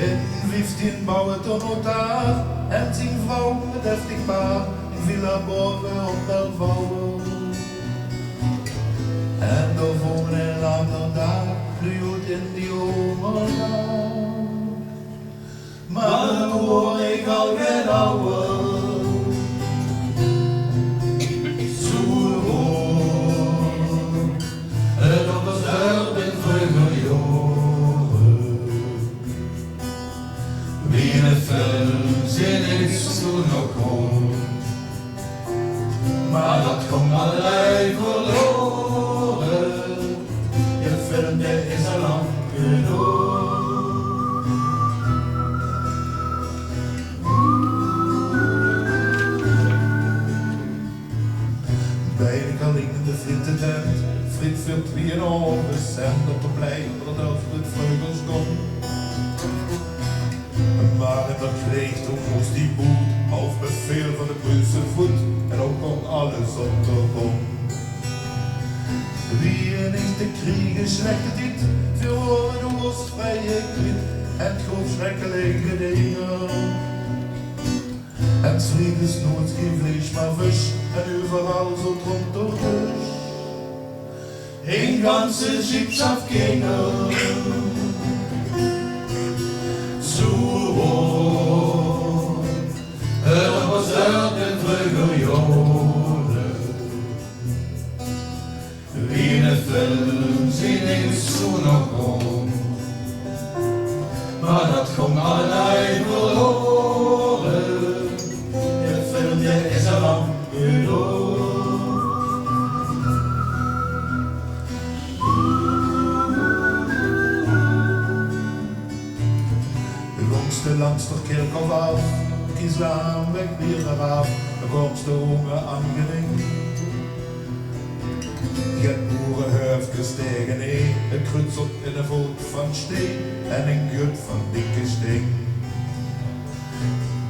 In vieftien bouwde d'r notaar en zien vrouw 'n deftig paar 'n villa baove op Belval. En dao vónge later daag luuj oet in die óngergaaf. Mer toen woor ich al get awwer. Zoe woor 't op ós dörp in vreuger jaore. Wie in ein film zeen ich 't zoe nog gaon. Mer dat góng allebei verlaore. De film, dae is al lang gedaon. Bie de Kalling in de frietetent, friet veur twieënhalve cent op de plein, dat is wat vreuger stóng. Mer in d'r kreeg toen mós die boet, op bevel van de Pruuse voet, en ouch kóm alles op de bom. Wie ein echte kriege slechte tied, veer wore de wós vrij kwiet, en 't gaof sjrekkelike dinger. En 's vriedes noeits gee vleis, mer vös, en euveral zoe drónk d'r dus. Ein ganse sjiepsafkinger. Zoe woor 't op ós dörp in vreuger jaore. Wie in ein film zeen ich 't Toen nog rond. Maar dat góng allei verlore. De film, die is al lang verlore. Langs de, langs de kirkhof aaf, kies we aan weg weer eraf, dan komst de honger aan gering. Get boerehuifkes tegeneen, 't kruuts op in 'n voot van steen en 'n gut van dikke steen.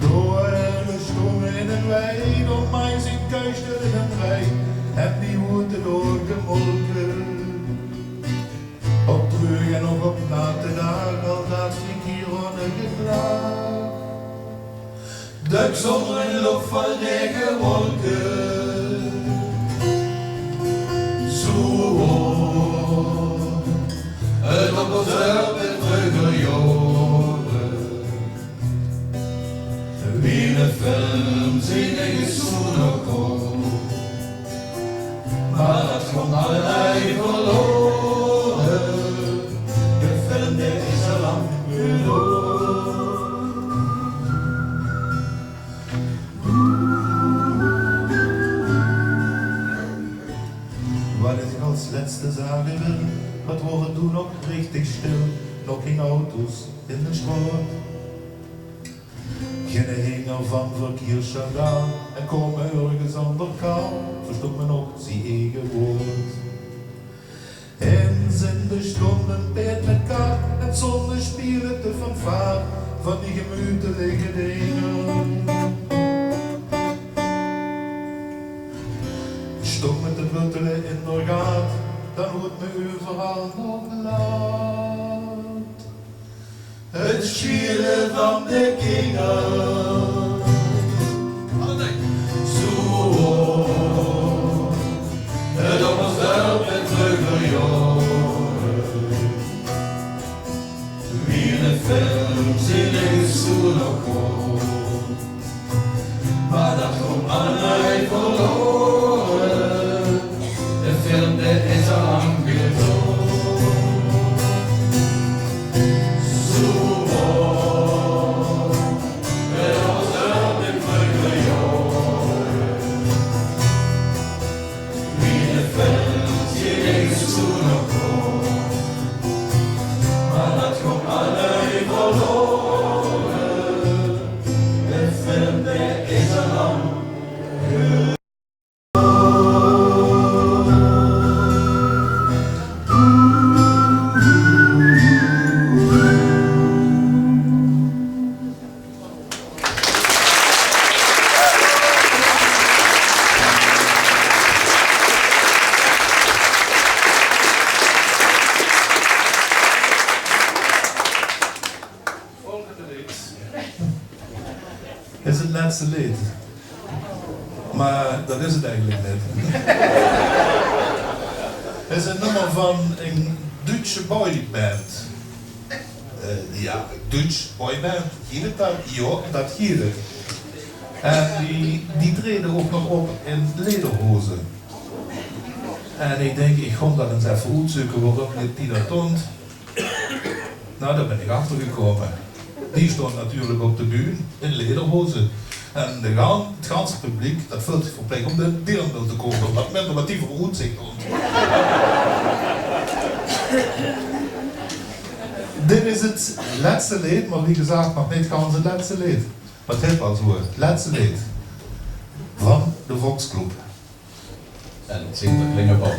Doe ergens stonge in 'n wei, door mais en kuisten in 'n wei, en die woorte door gemolke. Op treuge en nog op nate daag, al daag zie ik hier onne geklaag. Dök zonder 'n lof van rege wolke. Zoe woor 't op ons dörp in vreuger jaore. Wie in 'n film zien ik zoe nog rond. Maar dat góng allei verlore. De film, die is al lang verlore. Wat ik als lètste zage wil, wat woor 't doe nog richtig stil. Nog geng auto's in de straot. Genne hinger van verkiersjandaal en koume örges ander kaal, verstond me nog zie ege woord. En zinde stonde peerd mit kar en zonde spiele de fanfaar van die gemutelige dinger. Stond me te buttele in der gaat, dan hoort me euveral nog laat. 't Sjiele van de kinger. Zoe woor 't op ons dörp in vreuger jaore. Wie in 'n film zien ik zoe nog rond. Maar dat góng allei verlore. De film, die is al lang weer door. Zoe woor 't op ons dörp in vreuger jaore. Wie in 'n film zien ik zoe nog rond. Maar dat góng allei verlore. De film, die is al lang. Volgende leed. Is 't lètste leed. Maar dat is 't eigelik neet. 't Is 'n nummer van 'n Duitse boyband. Eh, ja, Duitse boyband. Geit 't dan? Jo, dat geit 't. En die, die trede ouk nog op in lederhoze. En ik dink, ik gaon dat ens effe oetzeuke waorum die dat doont. Nou, dao bin ik achter gekómme. Die stónge natuurlik op de bühne in lederhoze. En de gan-, 't ganse publiek, dat veult zich verplicht óm de dirndl te koupe. Wat minder wat die veur oetzich doont. Dit is 't lètste leed, maar wie gezag, nog neet gans 't lètste leed. Wat haet waal zoe, 't lètste leed van de Voxclub. En 't zingk d'r Klingebal.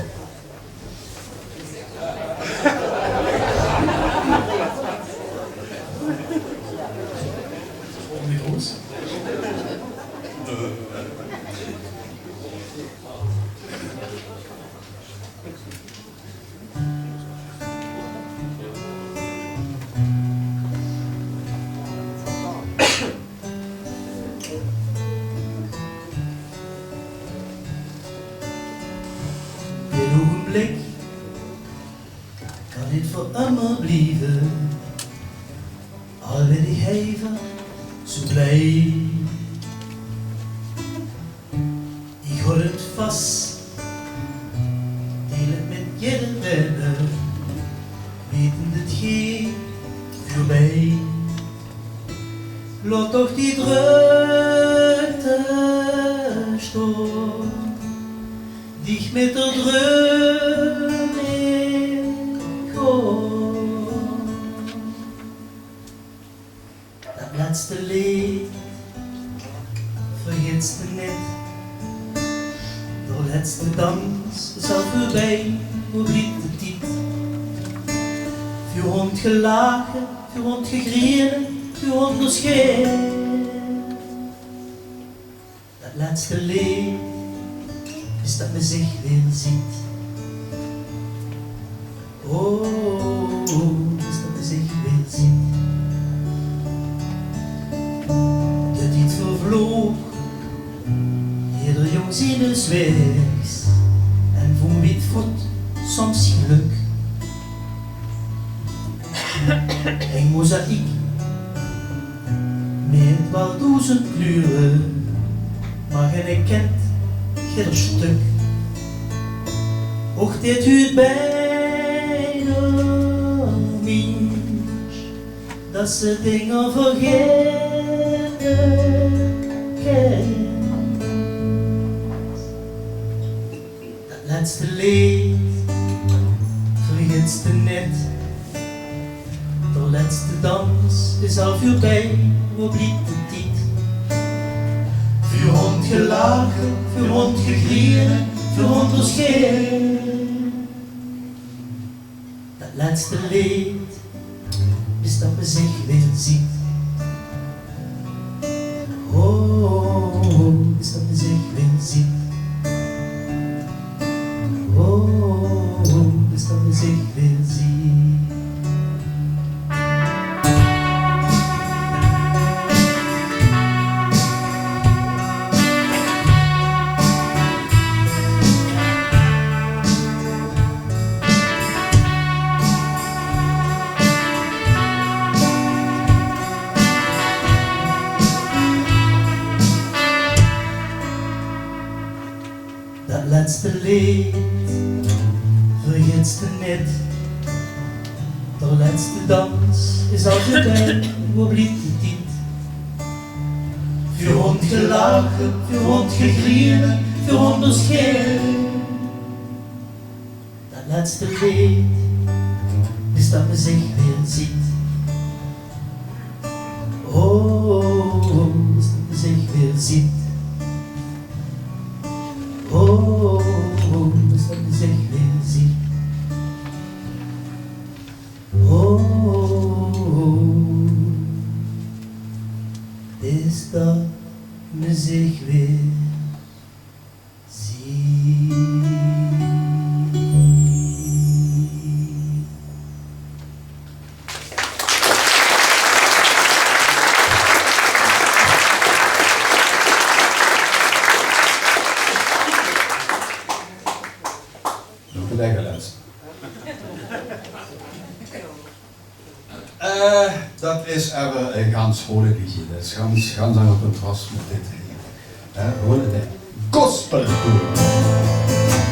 Dit ougenblik kan neet veur ummer blieve. Al waer ich hei zoe blij. Ich haoj 't vas, deel 't mit jedem. Wetend 't geit veurbij, laot toch die drökte stoon, dich mit d'r dröm in goon. Dat lètste leed vergits te nit. D'r lètste dans is al veurbij, woe blief de tied? Veur hond gelache, veur hond gegriene, veur hond d'r sjeer. Dat lètste leed is dat me zich weer ziet. O, is dat me zich weer ziet. De tied vervloog, jeder jóng ziene zweegs, en veur wiet voet soms gelök. Eng mozaïek mit waal doezend kleure, mer geine kènt jeder stök. Och, dit huurt bij d'r miens, dat se dinger vergete kèns. Dat lètste leed vergits te nit. D'r lètste dans is al veurbij, woe blief de tied? Veur hond gelache, veur hond gegriene, veur hond d'r sjeer. Dat lètste leed is dat me zich weer ziet. O, is dat me zich weer ziet. O, is dat me zich weer ziet. Dat lètste leed vergits te nit. D'r lètste dans is al veurbij, woe blief de tied? Veur hond gelache, veur hond gegriene, veur hond d'r sjeer. Dat lètste leed is dat me zich weer ziet. O, is dat me zich weer ziet. O, is dat me zich weer ziet. O, is dat me zich weer Nog ein lekker les. Eh, dat is effe ein gans vrolik leedje. Dat is gans, gans anger contras mit dit. Hè, gewoon de gospelkoor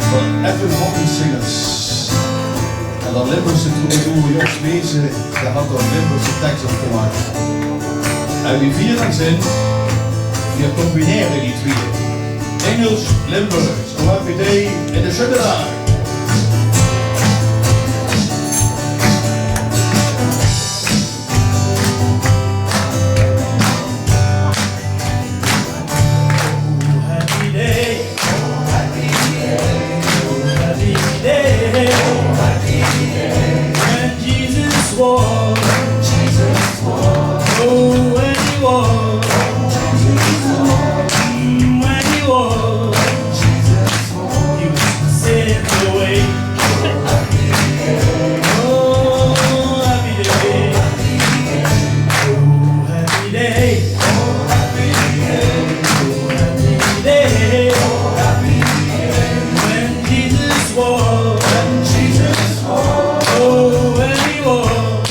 van Edwin Hawkins Singers. En dat Limburgse troubadour Jos Mezen, dae haet d'r Limburgse teks op gemaak. En wie veer dan zeen, veer combinere die twee. Engels, Limburgs. Zo heb je die in de Sjuttelaar. Oh, happy day. Oh, happy day. Oh, happy day. Oh, happy day. When Jesus walked. When Jesus walked. Oh, when he walked. When Jesus walked. Mm, when he walked. When Jesus walked. He was sent away. Oh, happy day. Oh, happy day. Oh, happy day. Oh, happy day. Oh, happy day. When Jesus walked. When Jesus walked. Oh, when he walked.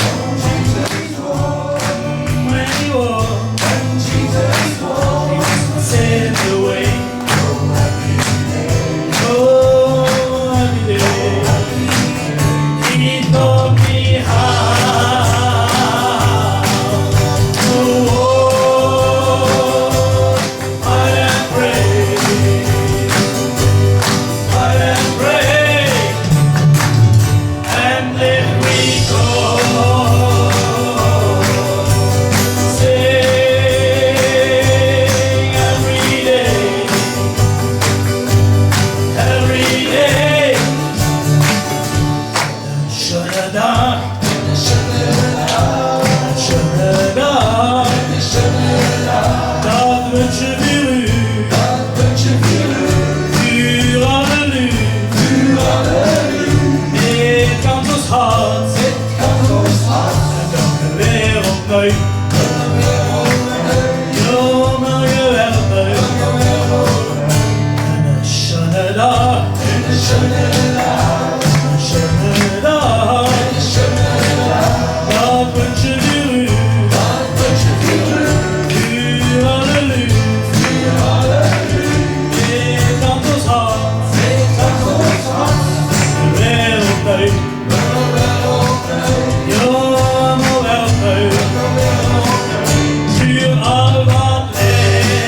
Daag. Eine sjoene daag. Eine sjoene daag. Eine sjoene daag. Dat wunsj ich veur uch. Dat wunsj ich veur uch. Veur alle luuj. Veur alle luuj. Mit gans ós hart. Mit gans ós hart. En dan weer opnuuj. Jao, morge weer opnuuj. Eine sjoene daag. Eine sjoene daag. Eine sjoene daag. Eine sjoene daag. Dat wunsj ich veur uch. Dat wunsj ich veur uch. Veur alle luuj. Veur alle luuj. Mit gans ós hart. Mit gans ós hart. Weer opnuuj. Jao, mer weer opnuuj. Veur al wat leef.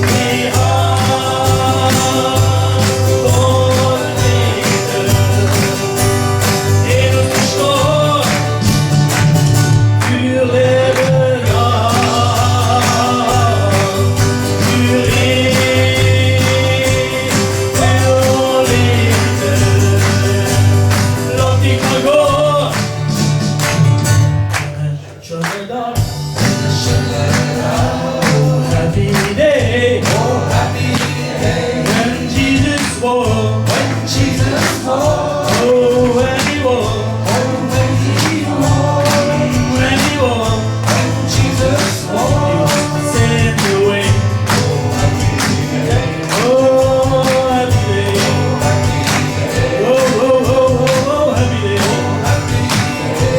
Veur al wat leef. In ós sjtoon. Veur laeve, jao. Veur eeuwig. Veur leefde. Laot dich mer gaon. Sjoene daag. Oh, happy day. Oh, happy day. When Jesus walk. When Jesus walk. Oh, when he walk. Oh, when he walk. When he walk. When Jesus walk. He will send the way. Oh, happy day. Oh, happy day. Oh, oh, oh, oh, oh, happy day.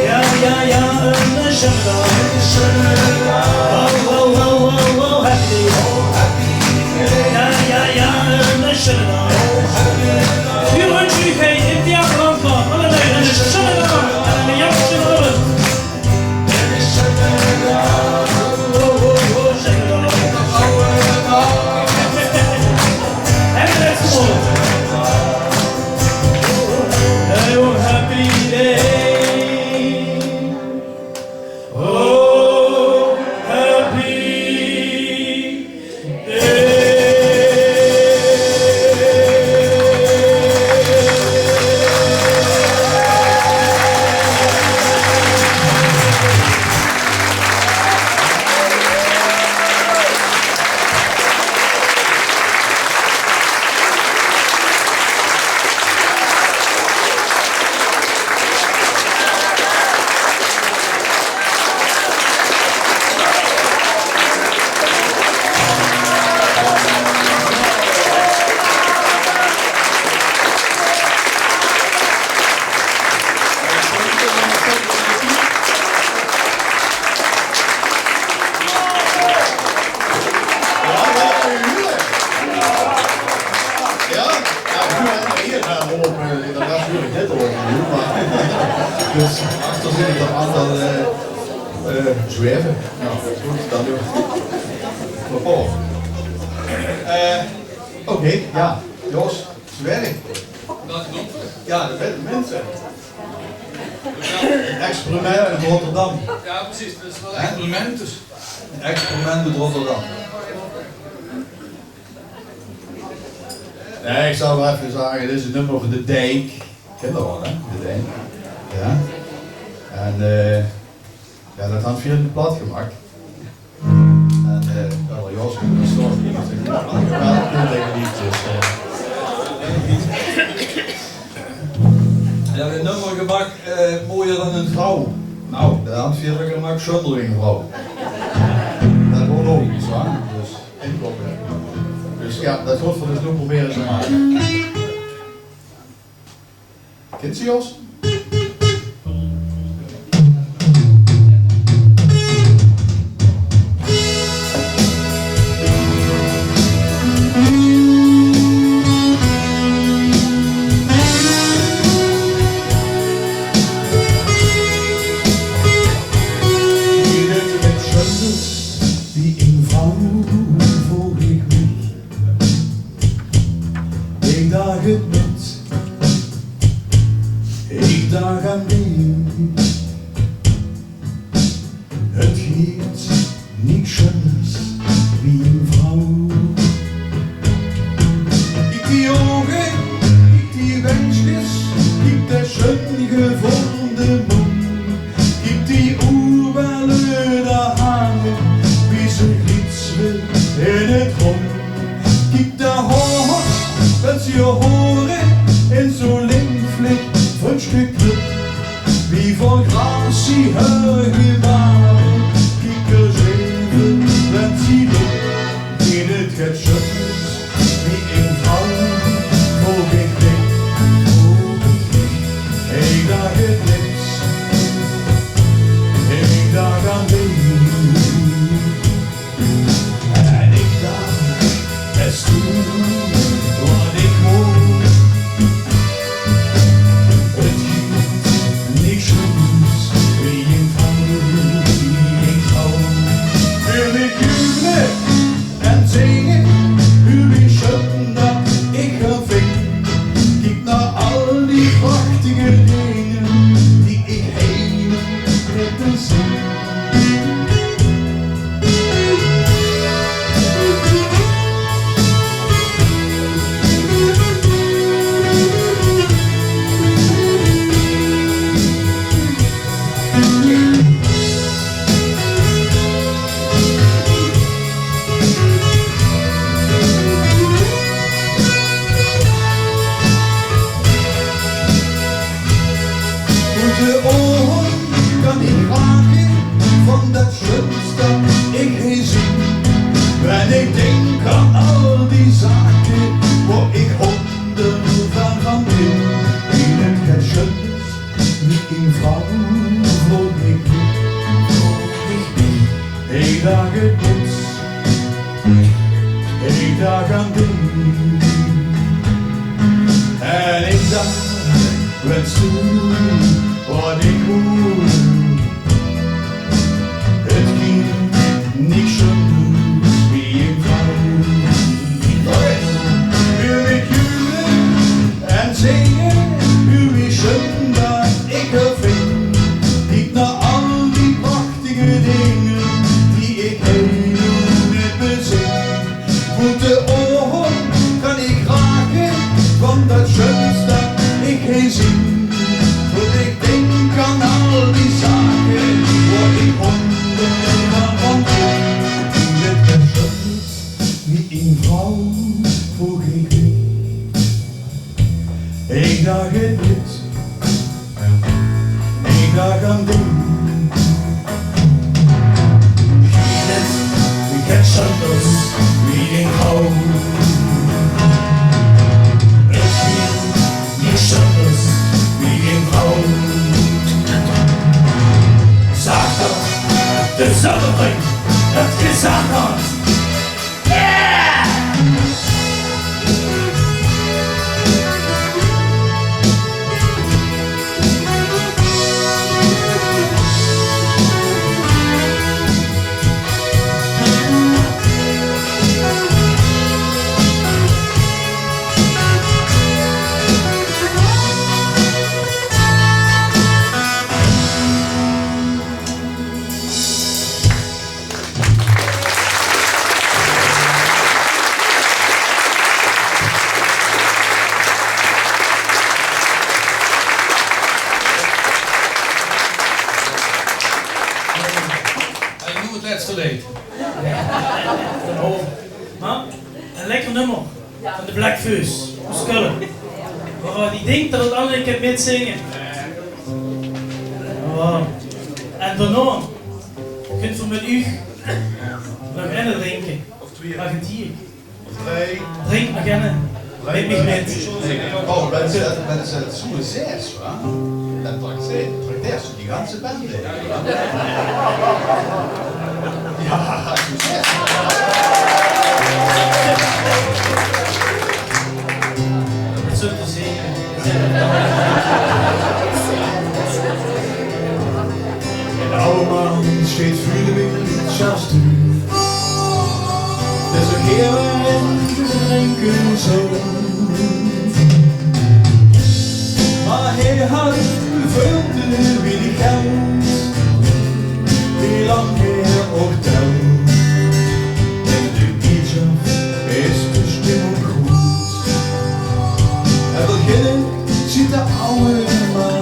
Jao, jao, jao, eine sjoene daag. Oh, oh, oh, oh, oh, happy day. Jao, jao, jao, eine sjoene daag. Veur uch, hey, in die Atlanten, allemaol eine sjoene daag. En eine sjoene daag. Jao, jao, noe höbbe v'r hie, eh, op, eh, de rest huur ich neet, huur ich noe, mer dus achter zeen ich nog ein aantal, eh, eh, zwerve. Noe, good, dan doon v'r. Hoppa. Eh, oké, jao. Jos, zwerf. Jao, dat wete de minse. Ein experiment oet Rotterdam. Jao, precies. Dat is waal ein experiment dus. Ein experiment oet Rotterdam. Nae, ich zou waal effe zage, dit is ein nummer van De Dijk. Kènt geer waal, hè? De Dijk. Jao. En, eh, jao, dat hant veer in 't plat gemaak. En, eh, jao, Jos, dat is toch, jao, dat is toch, eh. Jao, ein nummer gemaak, eh, Mooier dan ein vrouw. Noe, dat hant veer gemaak, Zónger ein vrouw. Dat weurt ouch get, hè? Dus, inkoppe. Dus jao, dat gaon v'r dus noe probere te make. Kènt geer, Jos? Wie ein vrouw veur mich. Ich daag 't mit, ich daag aan dich. 't Geet niks sjuners wie ein vrouw. Kiek die ouge, kiek die wenskes, kiek de Ein gevormde mond. Kiek die oegbelle dao hange, wie ze ritsele in 't rond. Kiek dao hoog, wat ze hore, in zoe'n link vlik, Frunske Knip. Wie vol gratie häör gebare, kiek häör zweve, wat ze doet. In 't get sjöns, wie ein vrouw, volg ich dich. Ich daach aan niks, ich daach aan dich. En ich daach, es doe wat ich wól. 't Geit niks sjöns wie ein vrouw, wie ein vrouw. Veur mich juuche en zinge, wie sjoen dat ich häör vinj. Kiek nao al die prachtige dinger die ich hielemaol neet bezeen. Oet de ouge kan ich rake van dat sjöns dat ich hie zeen. Wen ich dink aan al die zake wo ich hónger van, van bin. In 't get sjöns wie ein vrouw, volg ich dich. Ich daach aan niks, ich daach aan dich. En ich daach, wens doe wat ich wól. 't Geit niks sjöns wie ein vrouw. Veur mich juuche en zinge, wie sjoen dat ich häör vinj. Kiek nao al die prachtige dinger die ich hielemaol neet bezeen. Oet de ouge kan ich rake van dat sjöns dat ich hie zeen. Wen ich dink aan al die zake wo ich hónger van, van bin. In 't get sjöns wie ein vrouw, volg ich dich. Ich daach aan niks, ich daach aan dich. 't Geit niks sjöns wie ein vrouw. 't Geit niks sjöns wie ein vrouw. Zag dat de zónnebril 't gezag haw. Hey, noe 't lètste leed. Mer ein lekker nummer van de Bläck Fööss oet Kölle. Wo ich dink dat 't allemaol kint mitzinge. Jao. En daonao kint geer mit uch nog eine drinke. Of twieë. Mag ich die? Of drei. Drink mer eine. Mit mich mit. Oh, wen se, wen se 't zoe zaes, wa? Dan trakteers se die ganse bende. Jao, zoe zaes. Dat zult geer zeen. Eine aw man steit veur de wirtschaft. D'r is gein drinke zoe. Mer hae haw väöl te winnig geld. Wie lang hae ouch tèlt, in de wirtschaft is de stimming good. En beginne ziet de aw man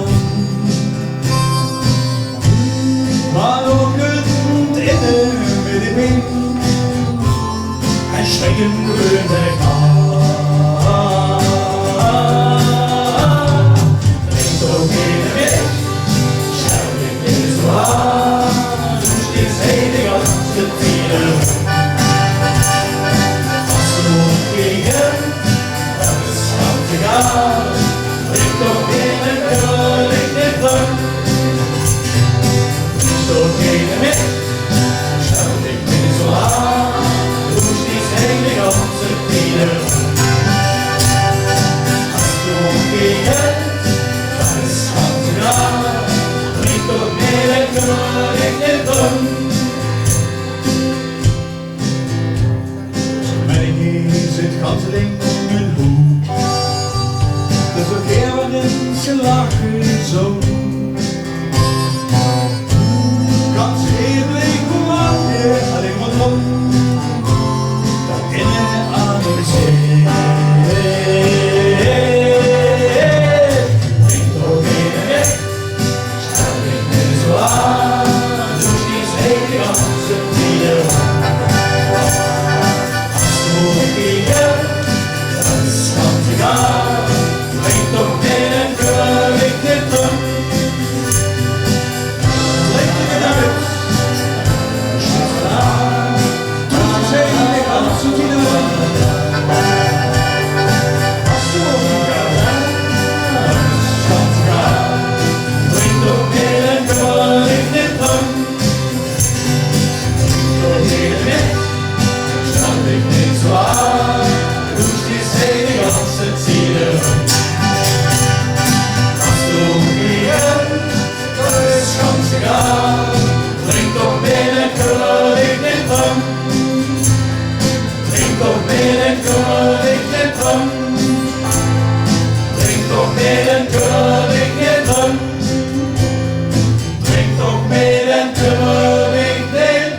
Menneke zit gans alling in häör hoek. Dus ouch eer wanneer ze lache zo. Gans hemel, ich wach allein mer op dat inne aan de zee. Drink toch eine mit. Drink toch eine mit, stel dich neet zo aan. Roest is hie de ganse tied rond. As doe ich het, dat is wat gedaan. Drink toch mit en kul ich neet om. Drink toch mit en kul ich neet om. Drink toch mit en kul ich neet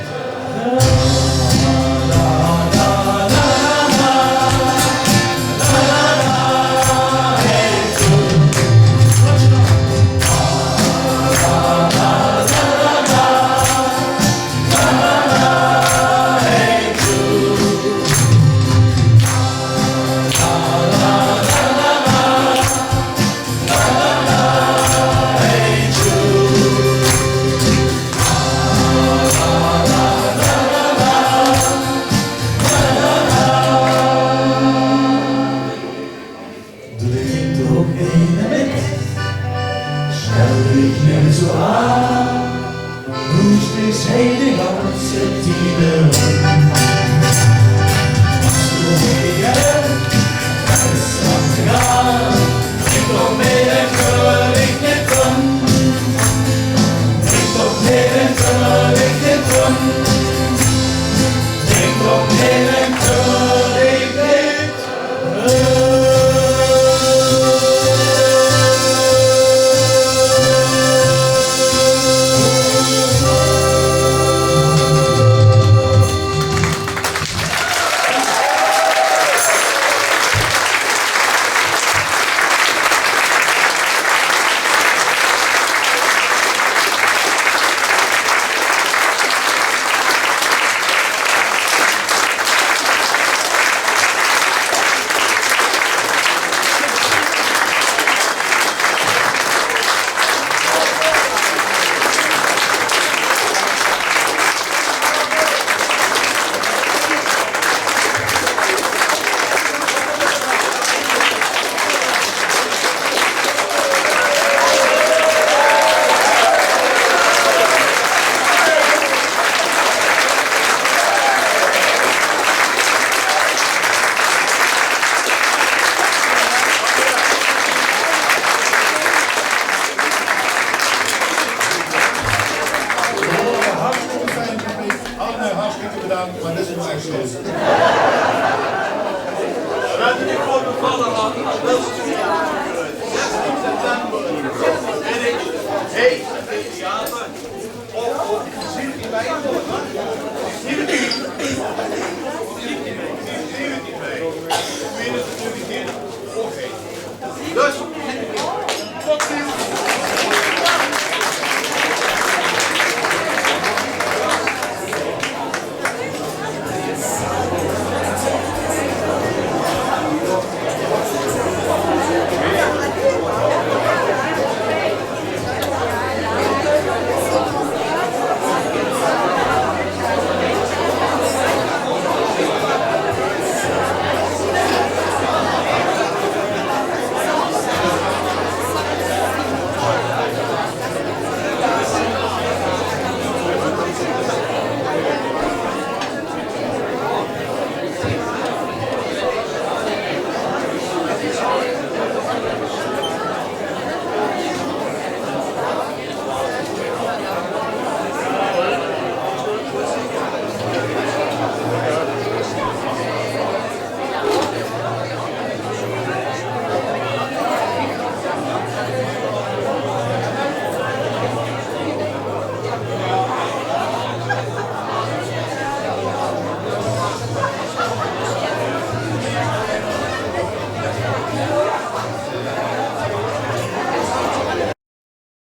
Hartstikke fijn geweest. Allemaol hartstikke bedank, mer dit is noe ech zo.